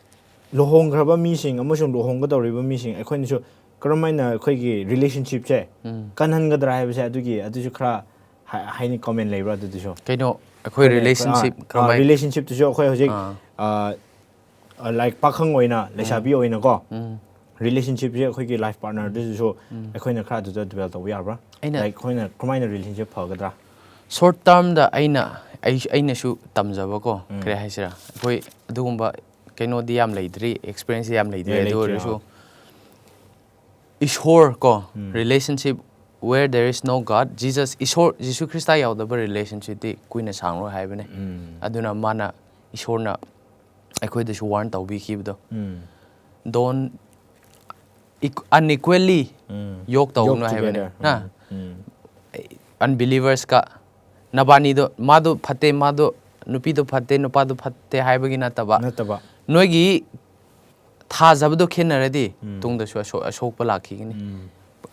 ꯂꯨꯍꯣꯡꯈ꯭ꯔꯕ ꯃꯤꯁꯤꯡ ꯑꯃꯁꯨꯡ ꯂꯨꯍꯣꯡꯒꯗꯧꯔꯤꯕ ꯃꯤꯁꯤꯡ, ꯑꯩꯈꯣꯏꯅꯁꯨ ꯀꯔꯝ ꯍꯥꯏꯅ ꯑꯩꯈꯣꯏꯒꯤ ꯔꯤꯂꯦꯁꯟꯁꯤꯞꯁꯦ ꯎꯝ. ꯀꯟꯍꯟꯒꯗ꯭ꯔꯥ ꯍꯥꯏꯕꯁꯦ, ꯑꯗꯨꯒꯤ, ꯑꯗꯨꯁꯨ ꯈꯔ ꯍꯥꯏ-, ꯍꯥꯏꯅꯤꯡ ꯀꯣꯃꯦꯟ ꯂꯩꯕ꯭ꯔꯥ ꯑꯗꯨꯗꯨꯁꯨ? ꯀꯩꯅꯣ, ꯑꯩꯈꯣꯏ ꯔꯤꯂꯦꯁꯟꯁꯤꯞ ꯑ, ꯀꯔꯝꯍꯥꯏ- ꯔꯤꯂꯦꯁꯟꯁꯤꯞꯇꯨꯁꯨ ꯑꯩꯈꯣꯏ ꯍꯧꯖꯤꯛ, ꯑꯥ. ꯑ, ꯑ, like, ꯄꯥꯈꯪ ꯑꯣꯏꯅ, ꯂꯩꯁꯥꯕꯤ ꯑꯣꯏꯅꯀꯣ, ꯎꯝ. ꯔꯤꯂꯦꯁꯟꯁꯤꯞꯁꯦ ꯑꯩꯈꯣꯏꯒꯤ ꯂꯥꯏꯐ ꯄꯥꯔꯠꯅꯔꯗꯨꯁꯨ ꯎꯝ. ꯑꯩꯈꯣꯏꯅ ꯈꯔ ꯑꯗꯨꯗ ꯗꯤꯕꯦꯜ ꯇꯧꯕ ꯌꯥꯕ꯭ꯔꯥ? ꯑꯩꯅ Like, ꯑꯩꯈꯣꯏꯅ ꯀꯃꯥꯏꯅ ꯔꯤꯂꯦꯁꯟꯁꯤꯞ ꯐꯒꯗ꯭ꯔꯥ? ꯁꯣꯔꯠ ꯇꯥꯔꯝꯗ ꯑꯩꯅ, ꯑꯩ-, ꯑꯩꯅꯁꯨ ꯇꯝꯖꯕꯀꯣ, ꯎꯝ. ꯀꯔꯤ ꯍꯥꯏꯁꯤꯔꯥ, ꯑꯩꯈꯣꯏ ꯑꯗꯨꯒꯨꯝꯕ ꯀꯩꯅꯣꯗꯤ ꯌꯥꯝ ꯂꯩꯇ꯭ꯔꯤ, ꯑꯦꯛꯁꯄꯤꯔꯤꯌꯦꯟꯁ ꯌꯥꯝ ꯂꯩꯇ꯭ꯔꯤ, ꯂꯩ-, ꯑꯗꯨ ꯂꯩꯇ꯭ꯔꯤ, ꯑꯣꯏꯔꯁꯨ ꯑꯥ. ꯏꯁꯣꯔ ꯀꯣ, um. Relationship, where there is no God, Jesus, ꯏꯁꯣꯔ, ꯖꯤꯁꯨ ꯈ꯭ꯔꯤꯁꯇ ꯌꯥꯎꯗꯕ ꯔꯤꯂꯦꯁꯟꯁꯤꯞꯇꯤ ꯀꯨꯏꯅ ꯁꯥꯡꯔꯣꯏ ꯍꯥꯏꯕꯅꯦ꯫ ꯎꯝ. ꯑꯗꯨꯅ ꯃꯥꯅ, ꯏꯁꯣꯔꯅ ꯑꯩꯈꯣꯏꯗꯁꯨ ꯋꯥꯔꯟ ꯇꯧꯕꯤꯈꯤꯕꯗꯣ, ꯎꯝ. don't equ-, unequally um. York ꯇꯧꯒꯅꯨ Yoke ꯍꯥꯏꯕꯅꯦ꯫ together. ꯍꯥ? ꯎꯝ. Unbelieversꯀ, ꯅꯕꯥꯅꯤꯗꯣ, ꯃꯥꯗꯣ ꯐꯠꯇꯦ, ꯃꯥꯗꯣ, ꯅꯨꯄꯤꯗꯣ ꯐꯠꯇꯦ, ꯅꯨꯄꯥꯗꯣ ꯐꯠꯇꯦ ꯍꯥꯏꯕꯒꯤ ꯅꯠꯇꯕ, ꯅꯠꯇꯕ. ꯅꯣꯏꯒꯤ ꯊꯥꯖꯕꯗꯣ ꯈꯦꯠꯅꯔꯗꯤ ꯎꯝ. ꯇꯨꯡꯗꯁꯨ ꯑꯁꯣ-, ꯑꯁꯣꯛꯄ ꯂꯥꯛꯈꯤꯒꯅꯤ꯫ ꯎꯝ.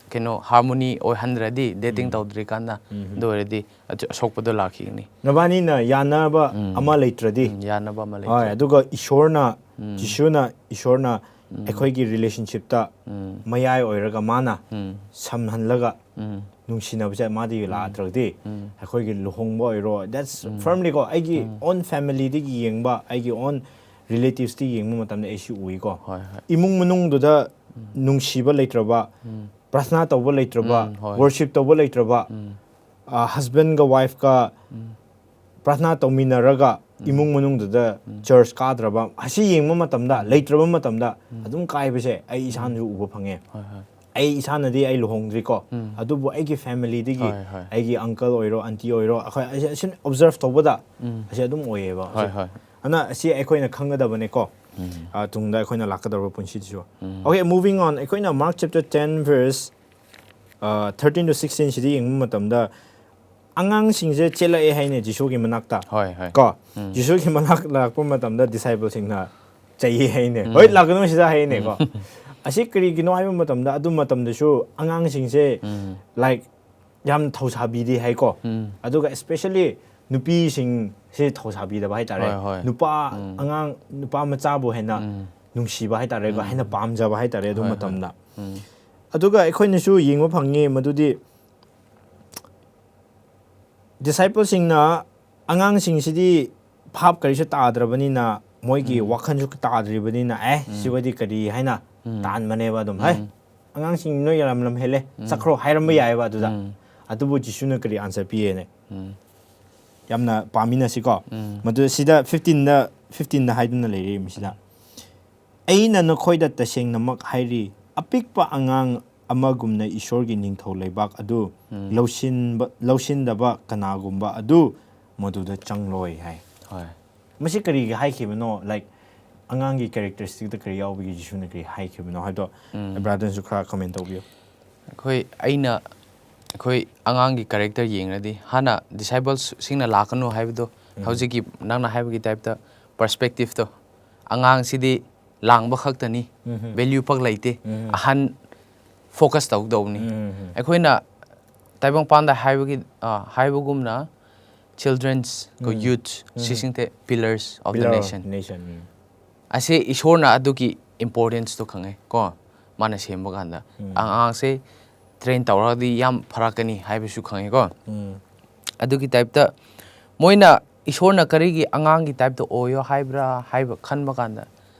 ꯀꯩꯅꯣ, ꯍꯥꯔꯃꯣꯅꯤ ꯑꯣꯏꯍꯟꯗ꯭ꯔꯗꯤ, ꯗꯦꯇꯤꯡ ꯎꯝ. ꯇꯧꯗ꯭ꯔꯤꯀꯥꯟꯗ, ꯎꯝ. ꯑꯗꯨ ꯑꯣꯏꯔꯗꯤ ꯑꯗꯨ ꯑꯁꯣꯛꯄꯗꯣ ꯂꯥꯛꯈꯤꯒꯅꯤ꯫ ꯅꯕꯥꯅꯤꯅ ꯌꯥꯅꯕ ꯎꯝ. ꯑꯃ ꯂꯩꯇ꯭ꯔꯗꯤ, ꯎꯝ, ꯌꯥꯅꯕ ꯑꯃ ꯍꯣꯏ, ꯂꯩꯇ꯭ꯔꯦ꯫ ꯑꯗꯨꯒ ꯏꯁꯣꯔꯅ, ꯎꯝ. ꯖꯤꯁꯨꯅ, ꯏꯁꯣꯔꯅ ꯑꯩꯈꯣꯏꯒꯤ relationshipꯇ ꯃꯌꯥꯏ ꯑꯣꯏꯔꯒ ꯃꯥꯅ ꯁꯝꯍꯜꯂꯒ ꯅꯨꯡꯁꯤꯅꯕꯁꯦ ꯃꯥꯗꯤ ꯂꯥꯛꯇ꯭ꯔꯒꯗꯤ ꯑꯩꯈꯣꯏꯒꯤ ꯂꯨꯍꯣꯡꯕ ꯑꯣꯏꯔꯣ, that's firmly ꯀꯣ, ꯑꯩꯒꯤ own familyꯗꯒꯤ ꯌꯦꯡꯕ, ꯑꯩꯒꯤ own relativesꯇꯒꯤ ꯌꯦꯡꯕ ꯃꯇꯝꯗ ꯑꯩꯁꯨ ꯎꯏꯀꯣ꯫ ꯍꯣꯏ, ꯍꯣꯏ꯫ ꯏꯃꯨꯡ ꯃꯅꯨꯡꯗꯨꯗ ꯅꯨꯡꯁꯤꯕ ꯂꯩꯇ꯭ꯔꯕ, ꯄ꯭ꯔꯥꯊꯅꯥ ꯇꯧꯕ ꯂꯩꯇ꯭ꯔꯕ, ꯎꯝ, ꯍꯣꯏ꯫ worship ꯇꯧꯕ ꯂꯩꯇ꯭ꯔꯕ, ꯎꯝ, husbandꯒ wifeꯀ ꯎꯝ, ꯄ꯭ꯔꯥꯊꯅꯥ ꯇꯧꯃꯤꯟꯅꯔꯒ ꯎꯝ꯫ ꯏꯃꯨꯡ ꯃꯅꯨꯡꯗꯨꯗ ꯎꯝ꯫ church ꯀꯥꯗ꯭ꯔꯕ, ꯑꯁꯤ ꯌꯦꯡꯕ ꯃꯇꯝꯗ, ꯂꯩꯇ꯭ꯔꯕ ꯃꯇꯝꯗ ꯎꯝ꯫ ꯑꯗꯨꯝ ꯀꯥꯏꯕꯁꯦ ꯑꯩ ꯏꯁꯥꯅꯁꯨ ꯎꯕ ꯐꯪꯉꯦ꯫ ꯍꯣꯏ, ꯍꯣꯏ꯫ ꯑꯩ ꯏꯁꯥꯅꯗꯤ ꯑꯩ ꯂꯨꯍꯣꯡꯗ꯭ꯔꯤꯀꯣ, ꯎꯝ꯫ ꯑꯗꯨꯕꯨ ꯑꯩꯒꯤ familyꯗꯒꯤ ꯍꯣꯏ, ꯍꯣꯏ꯫ ꯑꯩꯒꯤ uncle ꯑꯣꯏꯔꯣ, aunty ꯑꯣꯏꯔꯣ, ꯑꯩꯈꯣꯏ ꯑꯁꯤ, ꯑꯁꯤ observe ꯇꯧꯕꯗ ꯎꯝ꯫ ꯑꯁꯤ ꯑꯗꯨꯝ ꯑꯣꯏꯌꯦꯕ꯫ ꯍꯣꯏ, ꯑꯁꯤ, ꯍꯣꯏ꯫ ꯑꯗꯨꯅ ꯑꯁꯤ ꯑꯩꯈꯣꯏꯅ ꯈꯪꯒꯗꯕꯅꯦꯀꯣ꯫ ꯎꯝ꯫ ꯑ, ꯇꯨꯡꯗ ꯑꯩꯈꯣꯏꯅ ꯂꯥꯛꯀꯗꯧꯔꯕ ꯄꯨꯟꯁꯤꯗꯁꯨ꯫ ꯎꯝ꯫ Okay, moving on. ꯑꯩꯈꯣꯏꯅ Mark chapter ten verse, ꯑ, thirteen to sixteen ꯁꯤꯗ ꯌꯦꯡꯕ ꯃꯇꯝꯗ ꯑꯉꯥꯡꯁꯤꯡꯁꯦ ꯆꯦꯜꯂꯛꯑꯦ ꯍꯥꯏꯅꯦ ꯖꯤꯁꯨꯒꯤ ꯃꯅꯥꯛꯇ꯫ ꯍꯣꯏ, ꯍꯣꯏ꯫ ꯀꯣ? ꯎꯝ꯫ ꯖꯤꯁꯨꯒꯤ ꯃꯅꯥꯛ ꯂꯥꯛꯄ ꯃꯇꯝꯗ discipleꯁꯤꯡꯅ ꯆꯩꯌꯦ ꯍꯥꯏꯅꯦ꯫ ꯎꯝ꯫ "ꯍꯣꯏ, ꯂꯥꯛꯀꯅꯨ ꯁꯤꯗ" ꯍꯥꯏꯅꯦꯀꯣ꯫ ꯎꯝ꯫ ꯑꯁꯤ ꯀꯔꯤꯒꯤꯅꯣ ꯍꯥꯏꯕ ꯃꯇꯝꯗ ꯑꯗꯨ ꯃꯇꯝꯗꯁꯨ ꯑꯉꯥꯡꯁꯤꯡꯁꯦ, ꯎꯝ꯫ like, ꯌꯥꯝ ꯊꯧꯁꯥꯕꯤꯗꯦ ꯍꯥꯏꯀꯣ꯫ ꯎꯝ꯫ ꯑꯗꯨꯒ especially ꯅꯨꯄꯤꯁꯤꯡꯁꯦ ꯊꯧꯁꯥꯕꯤꯗꯕ ꯍꯥꯏꯇꯥꯔꯦ꯫ ꯍꯣꯏ, ꯍꯣꯏ꯫ ꯅꯨꯄꯥ, ꯎꯝ꯫ ꯑꯉꯥꯡ, ꯅꯨꯄꯥ ꯃꯆꯥꯕꯨ ꯍꯦꯟꯅ ꯎꯝ꯫ ꯅꯨꯡꯁꯤꯕ ꯍꯥꯏꯇꯥꯔꯦꯀꯣ, ꯎꯝ꯫ ꯍꯦꯟꯅ ꯄꯥꯝꯖꯕ ꯍꯥꯏꯇꯥꯔꯦ ꯑꯗꯨ ꯍꯣꯏ, ꯍꯣꯏ꯫ ꯃꯇꯝꯗ꯫ ꯎꯝ꯫ ꯑꯗꯨꯒ ꯑꯩꯈꯣꯏꯅꯁꯨ ꯌꯦꯡꯕ ꯐꯪꯉꯤ ꯃꯗꯨꯗꯤ discipleꯁꯤꯡꯅ ꯑꯉꯥꯡꯁꯤꯡꯁꯤꯗꯤ ꯚꯥꯞ ꯀꯔꯤꯁꯨ ꯇꯥꯗ꯭ꯔꯕꯅꯤꯅ, ꯃꯣꯏꯒꯤ ꯎꯝ꯫ ꯋꯥꯈꯜꯁꯨ ꯇꯥꯗ꯭ꯔꯤꯕꯅꯤꯅ, "ꯑꯦ, ꯎꯝ꯫ ꯁꯤꯕꯨꯗꯤ ꯀꯔꯤ?" ꯍꯥꯏꯅ ꯎꯝ꯫ ꯇꯥꯟꯕꯅꯦꯕ ꯑꯗꯨꯝ꯫ "ꯍꯦ, ꯎꯝ꯫ ꯑꯉꯥꯡꯁꯤꯡ ꯅꯣꯏ ꯌꯥꯝ ꯂꯝ ꯍꯦꯜꯂꯦ, ꯎꯝ꯫ ꯆꯠꯈ꯭ꯔꯣ" ꯍꯥꯏꯔꯝꯕ ꯎꯝ꯫ ꯌꯥꯏꯑꯕ ꯑꯗꯨꯗ꯫ ꯎꯝ꯫ ꯑꯗꯨꯕꯨ ꯖꯤꯁꯨꯅ ꯀꯔꯤ answer ꯄꯤꯌꯦꯅꯦ? ꯎꯝ꯫ ꯌꯥꯝꯅ ꯄꯥꯝꯃꯤꯟꯅꯁꯤꯀꯣ꯫ ꯎꯝ꯫ ꯃꯗꯨ ꯁꯤꯗ fifteenꯗ, fifteenꯗ ꯍꯥꯏꯗꯨꯅ ꯂꯩꯔꯤ ꯃꯁꯤꯗ꯫ "ꯑꯩꯅ ꯅꯈꯣꯏꯗ ꯇꯁꯦꯡꯅꯃꯛ ꯍꯥꯏꯔꯤ, ꯑꯄꯤꯛꯄ ꯑꯉꯥꯡ ꯑꯃꯒꯨꯝꯅ ꯏꯁꯣꯔꯒꯤ ꯅꯤꯡꯊꯧ ꯂꯩꯕꯥꯛ ꯑꯗꯨ ꯎꯝ꯫ ꯂꯧꯁꯤꯟꯕ, ꯂꯧꯁꯤꯟꯗꯕ ꯀꯅꯥꯒꯨꯝꯕ ꯑꯗꯨ ꯃꯗꯨꯗ ꯆꯪꯂꯣꯏ" ꯍꯥꯏ꯫ ꯍꯣꯏ꯫ ꯃꯁꯤ ꯀꯔꯤꯒꯤ ꯍꯥꯏꯈꯤꯕꯅꯣ? Like, ꯑꯉꯥꯡꯒꯤ characteristicꯇ ꯀꯔꯤ ꯌꯥꯎꯕꯒꯤ ꯖꯤꯁꯨꯅ ꯀꯔꯤ ꯍꯥꯏꯈꯤꯕꯅꯣ ꯍꯥꯏꯕꯗꯣ ꯎꯝ꯫ brotherꯅꯁꯨ ꯈꯔ comment ꯇꯧꯕꯤꯌꯨ꯫ ꯑꯩꯈꯣꯏ, ꯑꯩꯅ, ꯑꯩꯈꯣꯏ ꯑꯉꯥꯡꯒꯤ character ꯌꯦꯡꯂꯗꯤ, ꯍꯥꯟꯅ disciplesꯁꯤꯡꯅ ꯂꯥꯛꯀꯅꯨ ꯍꯥꯏꯕꯗꯣ, ꯎꯝ꯫ ꯍꯧꯖꯤꯛꯀꯤ ꯅꯪꯅ ꯍꯥꯏꯕꯒꯤ typeꯇ perspectiveꯇꯣ, ꯑꯉꯥꯡꯁꯤꯗꯤ ꯂꯥꯡꯕ ꯈꯛꯇꯅꯤ, ꯎꯝ꯫ value ꯄꯛ ꯂꯩꯇꯦ, ꯎꯝ꯫ ꯑꯍꯟ focus ꯇꯧꯗꯧꯕꯅꯤ꯫ ꯎꯝ꯫ ꯑꯩꯈꯣꯏꯅ ꯇꯥꯏꯕꯪꯄꯥꯟꯗ ꯍꯥꯏꯕꯒꯤ, ꯑ, ꯍꯥꯏꯕꯒꯨꯝꯅ children's, ꯎꯝ꯫ youth, ꯎꯝ꯫ ꯁꯤꯁꯤꯡꯁꯦ pillars of the Pillar of nation꯫ Nation, ꯎꯝ꯫ ꯑꯁꯤ ꯏꯁꯣꯔꯅ ꯑꯗꯨꯒꯤ importanceꯇꯣ ꯈꯪꯉꯦ ꯀꯣ, ꯃꯥꯅ ꯁꯦꯝꯕ ꯀꯥꯟꯗ ꯑꯉꯥꯡꯁꯦ train ꯇꯧꯔꯒꯗꯤ ꯌꯥꯝ ꯐꯔꯛꯀꯅꯤ ꯍꯥꯏꯕꯁꯨ ꯈꯪꯉꯦ ꯀꯣ꯫ ꯎꯝ ꯑꯗꯨꯒꯤ typeꯇ ꯃꯣꯏꯅ ꯏꯁꯣꯔꯅ ꯀꯔꯤꯒꯤ ꯑꯉꯥꯡꯒꯤ typeꯇ ꯑꯣꯏꯌꯣ ꯍꯥꯏꯕ꯭ꯔꯥ ꯍꯥꯏꯕ ꯈꯟꯕ ꯀꯥꯟꯗ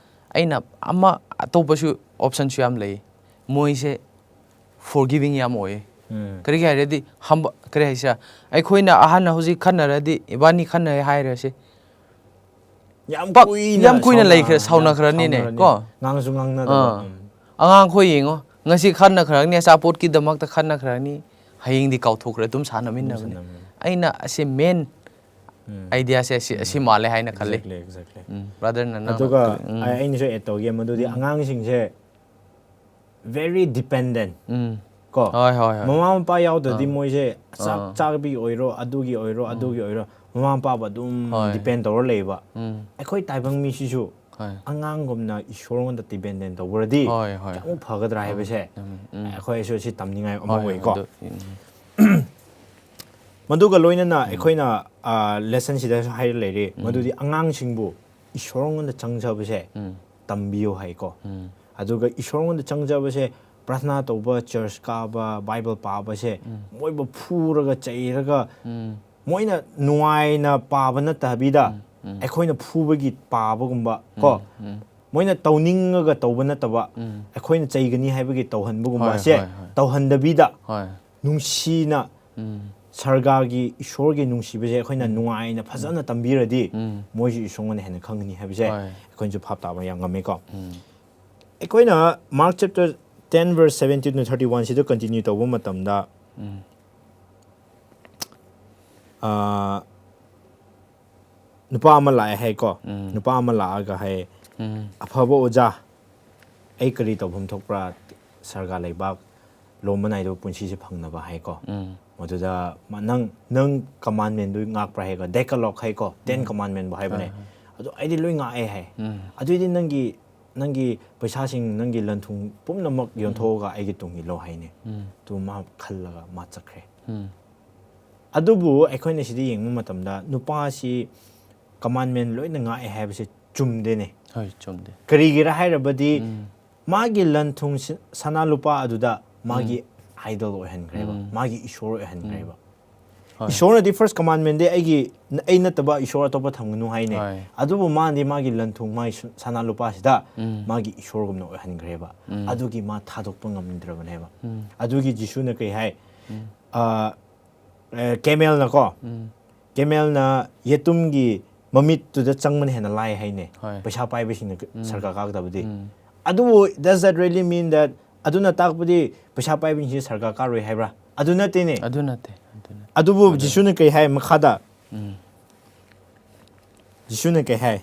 ꯑꯩꯅ ꯑꯃ ꯑꯇꯣꯞꯄꯁꯨ optionꯁꯨ ꯌꯥꯝ ꯂꯩ꯫ ꯃꯣꯏꯁꯦ forgiving ꯌꯥꯝ ꯑꯣꯏꯌꯦ꯫ ꯎꯝ ꯀꯔꯤꯒꯤ ꯍꯥꯏꯔꯗꯤ ꯍꯝꯕ ꯀꯔꯤ ꯍꯥꯏꯁꯤꯔꯥ, ꯑꯩꯈꯣꯏꯅ ꯑꯍꯟꯅ ꯍꯧꯖꯤꯛ ꯈꯟꯅꯔꯗꯤ, ꯏꯕꯥꯅꯤ ꯈꯟꯅꯔꯦ ꯍꯥꯏꯔꯁꯦ, ꯌꯥꯝ ꯄꯛ- ꯀꯨꯏꯅ ꯌꯥꯝ ꯀꯨꯏꯅ ꯁꯥꯎꯅ- ꯂꯩꯈ꯭ꯔꯦ, ꯌꯥꯝ ꯁꯥꯎꯅꯈ꯭ꯔꯅꯤꯅꯦ, ꯁꯥꯎꯅꯔꯅꯤ꯫ ꯀꯣ? ꯉꯥꯡꯁꯨ ꯉꯥꯡꯅꯗꯕ꯫ ꯑꯥ꯫ ꯎꯝ꯫ ꯑꯉꯥꯡꯈꯣꯏ ꯌꯦꯡꯉꯣ, ꯉꯁꯤ ꯈꯟꯅꯈ꯭ꯔꯅꯤ, ꯑꯆꯥꯄꯣꯠꯀꯤꯗꯃꯛꯇ ꯈꯟꯅꯈ꯭ꯔꯅꯤ, ꯍꯌꯦꯡꯗꯤ ꯀꯥꯎꯊꯣꯛꯈ꯭ꯔꯦ, ꯑꯗꯨꯝ ꯁꯥꯟꯅꯃꯤꯟꯅꯕꯅꯦ꯫ ꯁꯥꯟꯅꯃꯤꯟꯅꯕꯅꯦ꯫ ꯑꯩꯅ ꯑꯁꯤ main ꯎꯝ꯫ ideaꯁꯦ ꯑꯁꯤ, ꯑꯁꯤ ꯃꯥꯜꯂꯦ ꯍꯥꯏꯅ ꯈꯜꯂꯤ꯫ Exactly, exactly꯫ ꯎꯝ, brotherꯅ ꯅꯪ ꯑꯗꯨꯒ ꯎꯝ꯫ ꯑꯩ- ꯑꯩꯅꯁꯨ add ꯇꯧꯒꯦ, ꯃꯗꯨꯗꯤ ꯑꯉꯥꯡꯁꯤꯡꯁꯦ very dependent ꯎꯝ꯫ ꯀꯣ꯫ ꯍꯣꯏ, ꯍꯣꯏ, ꯍꯣꯏ꯫ ꯃꯃꯥ ꯃꯄꯥ ꯌꯥꯎꯗ꯭ꯔꯗꯤ ꯑꯥ꯫ ꯃꯣꯏꯁꯦ ꯆꯥꯛ ꯑꯥ꯫ ꯆꯥꯕꯒꯤ ꯑꯣꯏꯔꯣ, ꯑꯗꯨꯒꯤ ꯑꯣꯏꯔꯣ, ꯑꯗꯨꯒꯤ ꯑꯣꯏꯔꯣ, ꯃꯃꯥ ꯃꯄꯥꯕꯨ ꯑꯗꯨꯝ ꯍꯣꯏ꯫ depend ꯇꯧꯔ ꯂꯩꯕ꯫ ꯎꯝ꯫ ꯑꯩꯈꯣꯏ ꯇꯥꯏꯕꯪ ꯃꯤꯁꯤꯁꯨ ꯍꯣꯏ꯫ ꯑꯉꯥꯡꯒꯨꯝꯅ ꯏꯁꯣꯔꯉꯣꯟꯗ dependent ꯇꯧꯕꯔꯗꯤ ꯍꯣꯏ, ꯍꯣꯏ, ꯀꯌꯥꯃꯨꯛ ꯐꯒꯗ꯭ꯔꯥ ꯍꯥꯏꯕꯁꯦ ꯎꯝ, ꯎꯝ꯫ ꯑꯩꯈꯣꯏꯁꯨ ꯁꯤ ꯇꯝꯅꯤꯡꯉꯥꯏ ꯑꯃ ꯍꯣꯏ, ꯑꯣꯏꯀꯣ꯫ ꯑꯗꯨ, ꯎꯝ꯫ ꯃꯗꯨꯒ ꯂꯣꯏꯅꯅ ꯑꯩꯈꯣꯏꯅ, ꯑ, lessonꯁꯤꯗꯁꯨ ꯍꯥꯏꯔ ꯂꯩꯔꯦ, ꯃꯗꯨꯗꯤ ꯑꯉꯥꯡꯁꯤꯡꯕꯨ ꯏꯁꯣꯔꯉꯣꯟꯗ ꯆꯪꯖꯕꯁꯦ ꯎꯝ꯫ ꯇꯝꯕꯤꯌꯣ ꯍꯥꯏꯀꯣ꯫ ꯎꯝ꯫ ꯑꯗꯨꯒ ꯏꯁꯣꯔꯉꯣꯟꯗ ꯆꯪꯖꯕꯁꯦ, ꯄ꯭ꯔꯥꯊꯅꯥ ꯇꯧꯕ, church ꯀꯥꯕ, Bible ꯄꯥꯕꯁꯦ ꯃꯣꯏꯕꯨ ꯐꯨꯔꯒ ꯆꯩꯔꯒ ꯎꯝ꯫ ꯃꯣꯏꯅ ꯅꯨꯡꯉꯥꯏꯅ ꯄꯥꯕ ꯅꯠꯇꯕꯤꯗ ꯎꯝ꯫ ꯑꯩꯈꯣꯏꯅ ꯐꯨꯕꯒꯤ ꯄꯥꯕꯒꯨꯝꯕ ꯀꯣ, ꯎꯝ꯫ ꯃꯣꯏꯅ ꯇꯧꯅꯤꯡꯉꯒ ꯇꯧꯕ ꯅꯠꯇꯕ, ꯎꯝ꯫ ꯑꯩꯈꯣꯏꯅ ꯆꯩꯒꯅꯤ ꯍꯥꯏꯕꯒꯤ ꯇꯧꯍꯟꯕꯒꯨꯝꯕ ꯍꯣꯏ, ꯑꯁꯦ ꯍꯣꯏ, ꯍꯣꯏ꯫ ꯇꯧꯍꯟꯗꯕꯤꯗ ꯍꯣꯏ꯫ ꯅꯨꯡꯁꯤꯅ ꯎꯝ꯫ ꯁꯔꯒꯥꯒꯤ ꯏꯁꯣꯔꯒꯤ ꯅꯨꯡꯁꯤꯕꯁꯦ ꯑꯩꯈꯣꯏꯅ ꯅꯨꯡꯉꯥꯏꯅ ꯐꯖꯅ ꯇꯝꯕꯤꯔꯗꯤ ꯎꯝ꯫ ꯃꯣꯏꯁꯨ ꯏꯁꯣꯔꯉꯣꯟꯗ ꯍꯦꯟꯅ ꯈꯪꯒꯅꯤ ꯍꯥꯏꯕꯁꯦ ꯍꯣꯏ꯫ ꯑꯩꯈꯣꯏꯅꯁꯨ ꯚꯥꯞ ꯇꯥꯕ ꯌꯥꯝ ꯉꯝꯃꯤꯀꯣ꯫ ꯎꯝ꯫ ꯑꯩꯈꯣꯏꯅ Mark chapter ten verse seventeen to thirty one ꯁꯤꯗ continue ꯇꯧꯕ ꯃꯇꯝꯗ, ꯎꯝ꯫ ꯑ, ꯅꯨꯄꯥ ꯑꯃ ꯂꯥꯛꯑꯦ ꯍꯥꯏꯀꯣ꯫ ꯎꯝ꯫ ꯅꯨꯄꯥ ꯑꯃ ꯂꯥꯛꯑꯒ ꯍꯥꯏ, ꯎꯝ꯫ "ꯑꯐꯕ ꯑꯣꯖꯥ, ꯑꯩ ꯀꯔꯤ ꯇꯧꯐꯝ ꯊꯣꯛꯄ꯭ꯔꯥ ꯁꯔꯒꯥ ꯂꯩꯕꯥꯛ ꯂꯣꯝꯕ ꯅꯥꯏꯗꯕ ꯄꯨꯟꯁꯤꯁꯦ ꯐꯪꯅꯕ?" ꯍꯥꯏꯀꯣ꯫ ꯎꯝ꯫ ꯃꯗꯨꯗ ꯃꯥ, "ꯅꯪ, ꯅꯪ commandmentꯗꯨ ꯉꯥꯛꯄ꯭ꯔꯥ?" ꯍꯥꯏꯀꯣ꯫ Decalogue ꯍꯥꯏꯀꯣ, Ten Commandmentꯕꯨ ꯍꯥꯏꯕꯅꯦ꯫ ꯍꯣꯏ, ꯍꯣꯏ꯫ ꯑꯗꯣ ꯑꯩꯗꯤ ꯂꯣꯏ ꯉꯥꯛꯑꯦ ꯍꯥꯏ꯫ ꯎꯝ꯫ ꯑꯗꯨꯏꯗꯤ ꯅꯪꯒꯤ, ꯅꯪꯒꯤ ꯄꯩꯁꯥꯁꯤꯡ, ꯅꯪꯒꯤ ꯂꯟ ꯊꯨꯝ ꯄꯨꯝꯅꯃꯛ ꯌꯣꯟꯊꯣꯛꯑꯒ ꯑꯩꯒꯤ ꯇꯨꯡ ꯏꯜꯂꯣ ꯍꯥꯏꯅꯦ꯫ ꯎꯝ꯫ ꯑꯗꯨ ꯃꯥ ꯈꯜꯂꯒ ꯃꯥ ꯆꯠꯈ꯭ꯔꯦ꯫ ꯎꯝ꯫ ꯑꯗꯨꯕꯨ ꯑꯩꯈꯣꯏꯅ ꯁꯤꯗ ꯌꯦꯡꯕ ꯃꯇꯝꯗ ꯅꯨꯄꯥꯁꯤ commandment ꯂꯣꯏꯅ ꯉꯥꯛꯑꯦ ꯍꯥꯏꯕꯁꯦ ꯆꯨꯝꯗꯦꯅꯦ꯫ ꯍꯣꯏ, ꯆꯨꯝꯗꯦ꯫ ꯀꯔꯤꯒꯤꯔ ꯍꯥꯏꯔꯕꯗꯤ ꯎꯝ꯫ ꯃꯥꯒꯤ ꯂꯟ ꯊꯨꯝ ꯁꯤ- ꯁꯅꯥ ꯂꯨꯄꯥ ꯑꯗꯨꯗ ꯃꯥꯒꯤ idol ꯑꯣꯏꯍꯟꯈ꯭ꯔꯦꯕ, ꯎꯝ꯫ ꯃꯥꯒꯤ ꯏꯁꯣꯔ ꯑꯣꯏꯍꯟꯈ꯭ꯔꯦꯕ꯫ ꯍꯣꯏ꯫ ꯏꯁꯣꯔꯅꯗꯤ first commandment ꯗꯤ ꯑꯩꯒꯤ ꯑꯩ ꯅꯠꯇꯕ ꯏꯁꯣꯔ ꯑꯇꯣꯞꯄ ꯊꯝꯒꯅꯨ ꯍꯥꯏꯅꯦ꯫ ꯍꯣꯏ꯫ ꯑꯗꯨꯕꯨ ꯃꯥꯗꯤ ꯃꯥꯒꯤ ꯂꯟ ꯊꯨꯝ, ꯃꯥꯒꯤ ꯁ- ꯁꯅꯥ ꯂꯨꯄꯥꯁꯤꯗ ꯎꯝ꯫ ꯃꯥꯒꯤ ꯏꯁꯣꯔꯒꯨꯝꯅ ꯑꯣꯏꯍꯟꯈ꯭ꯔꯦꯕ꯫ ꯎꯝ꯫ ꯑꯗꯨꯒꯤ ꯃꯥ ꯊꯥꯗꯣꯛꯄ ꯉꯝꯗ꯭ꯔꯕꯅꯦꯕ꯫ ꯎꯝ꯫ ꯑꯗꯨꯒꯤ ꯖꯤꯁꯨꯅ ꯀꯩ ꯍꯥꯏ? ꯎꯝ꯫ ꯑ, ꯑ, camelꯅꯀꯣ, ꯎꯝ꯫ camelꯅ ꯌꯦꯇꯨꯝꯒꯤ ꯃꯃꯤꯠꯇꯨꯗ ꯆꯪꯕꯅ ꯍꯦꯟꯅ ꯂꯥꯏ ꯍꯥꯏꯅꯦ꯫ ꯍꯣꯏ꯫ ꯄꯩꯁꯥ ꯄꯥꯏꯕꯁꯤꯡꯅ ꯎꯝ꯫ ꯁꯔꯒ ꯀꯥꯒꯗꯕꯗꯤ꯫ ꯎꯝ꯫ ꯑꯗꯨꯕꯨ does that really mean that ꯑꯗꯨꯅ ꯇꯥꯛꯄꯗꯤ ꯄꯩꯁꯥ ꯄꯥꯏꯕꯁꯤꯡꯁꯦ ꯁꯔꯒ ꯀꯥꯔꯣꯏ ꯍꯥꯏꯕ꯭ꯔꯥ? ꯑꯗꯨ ꯅꯠꯇꯦꯅꯦ꯫ ꯑꯗꯨ ꯅꯠꯇꯦ꯫ ꯑꯗꯨ ꯅꯠꯇꯦ꯫ ꯑꯗꯨꯕꯨ ꯑꯗꯨ ꯖꯤꯁꯨꯅ ꯀꯩ ꯍꯥꯏ ꯃꯈꯥꯗ? ꯎꯝ꯫ ꯖꯤꯁꯨꯅ ꯀꯩ ꯍꯥꯏ?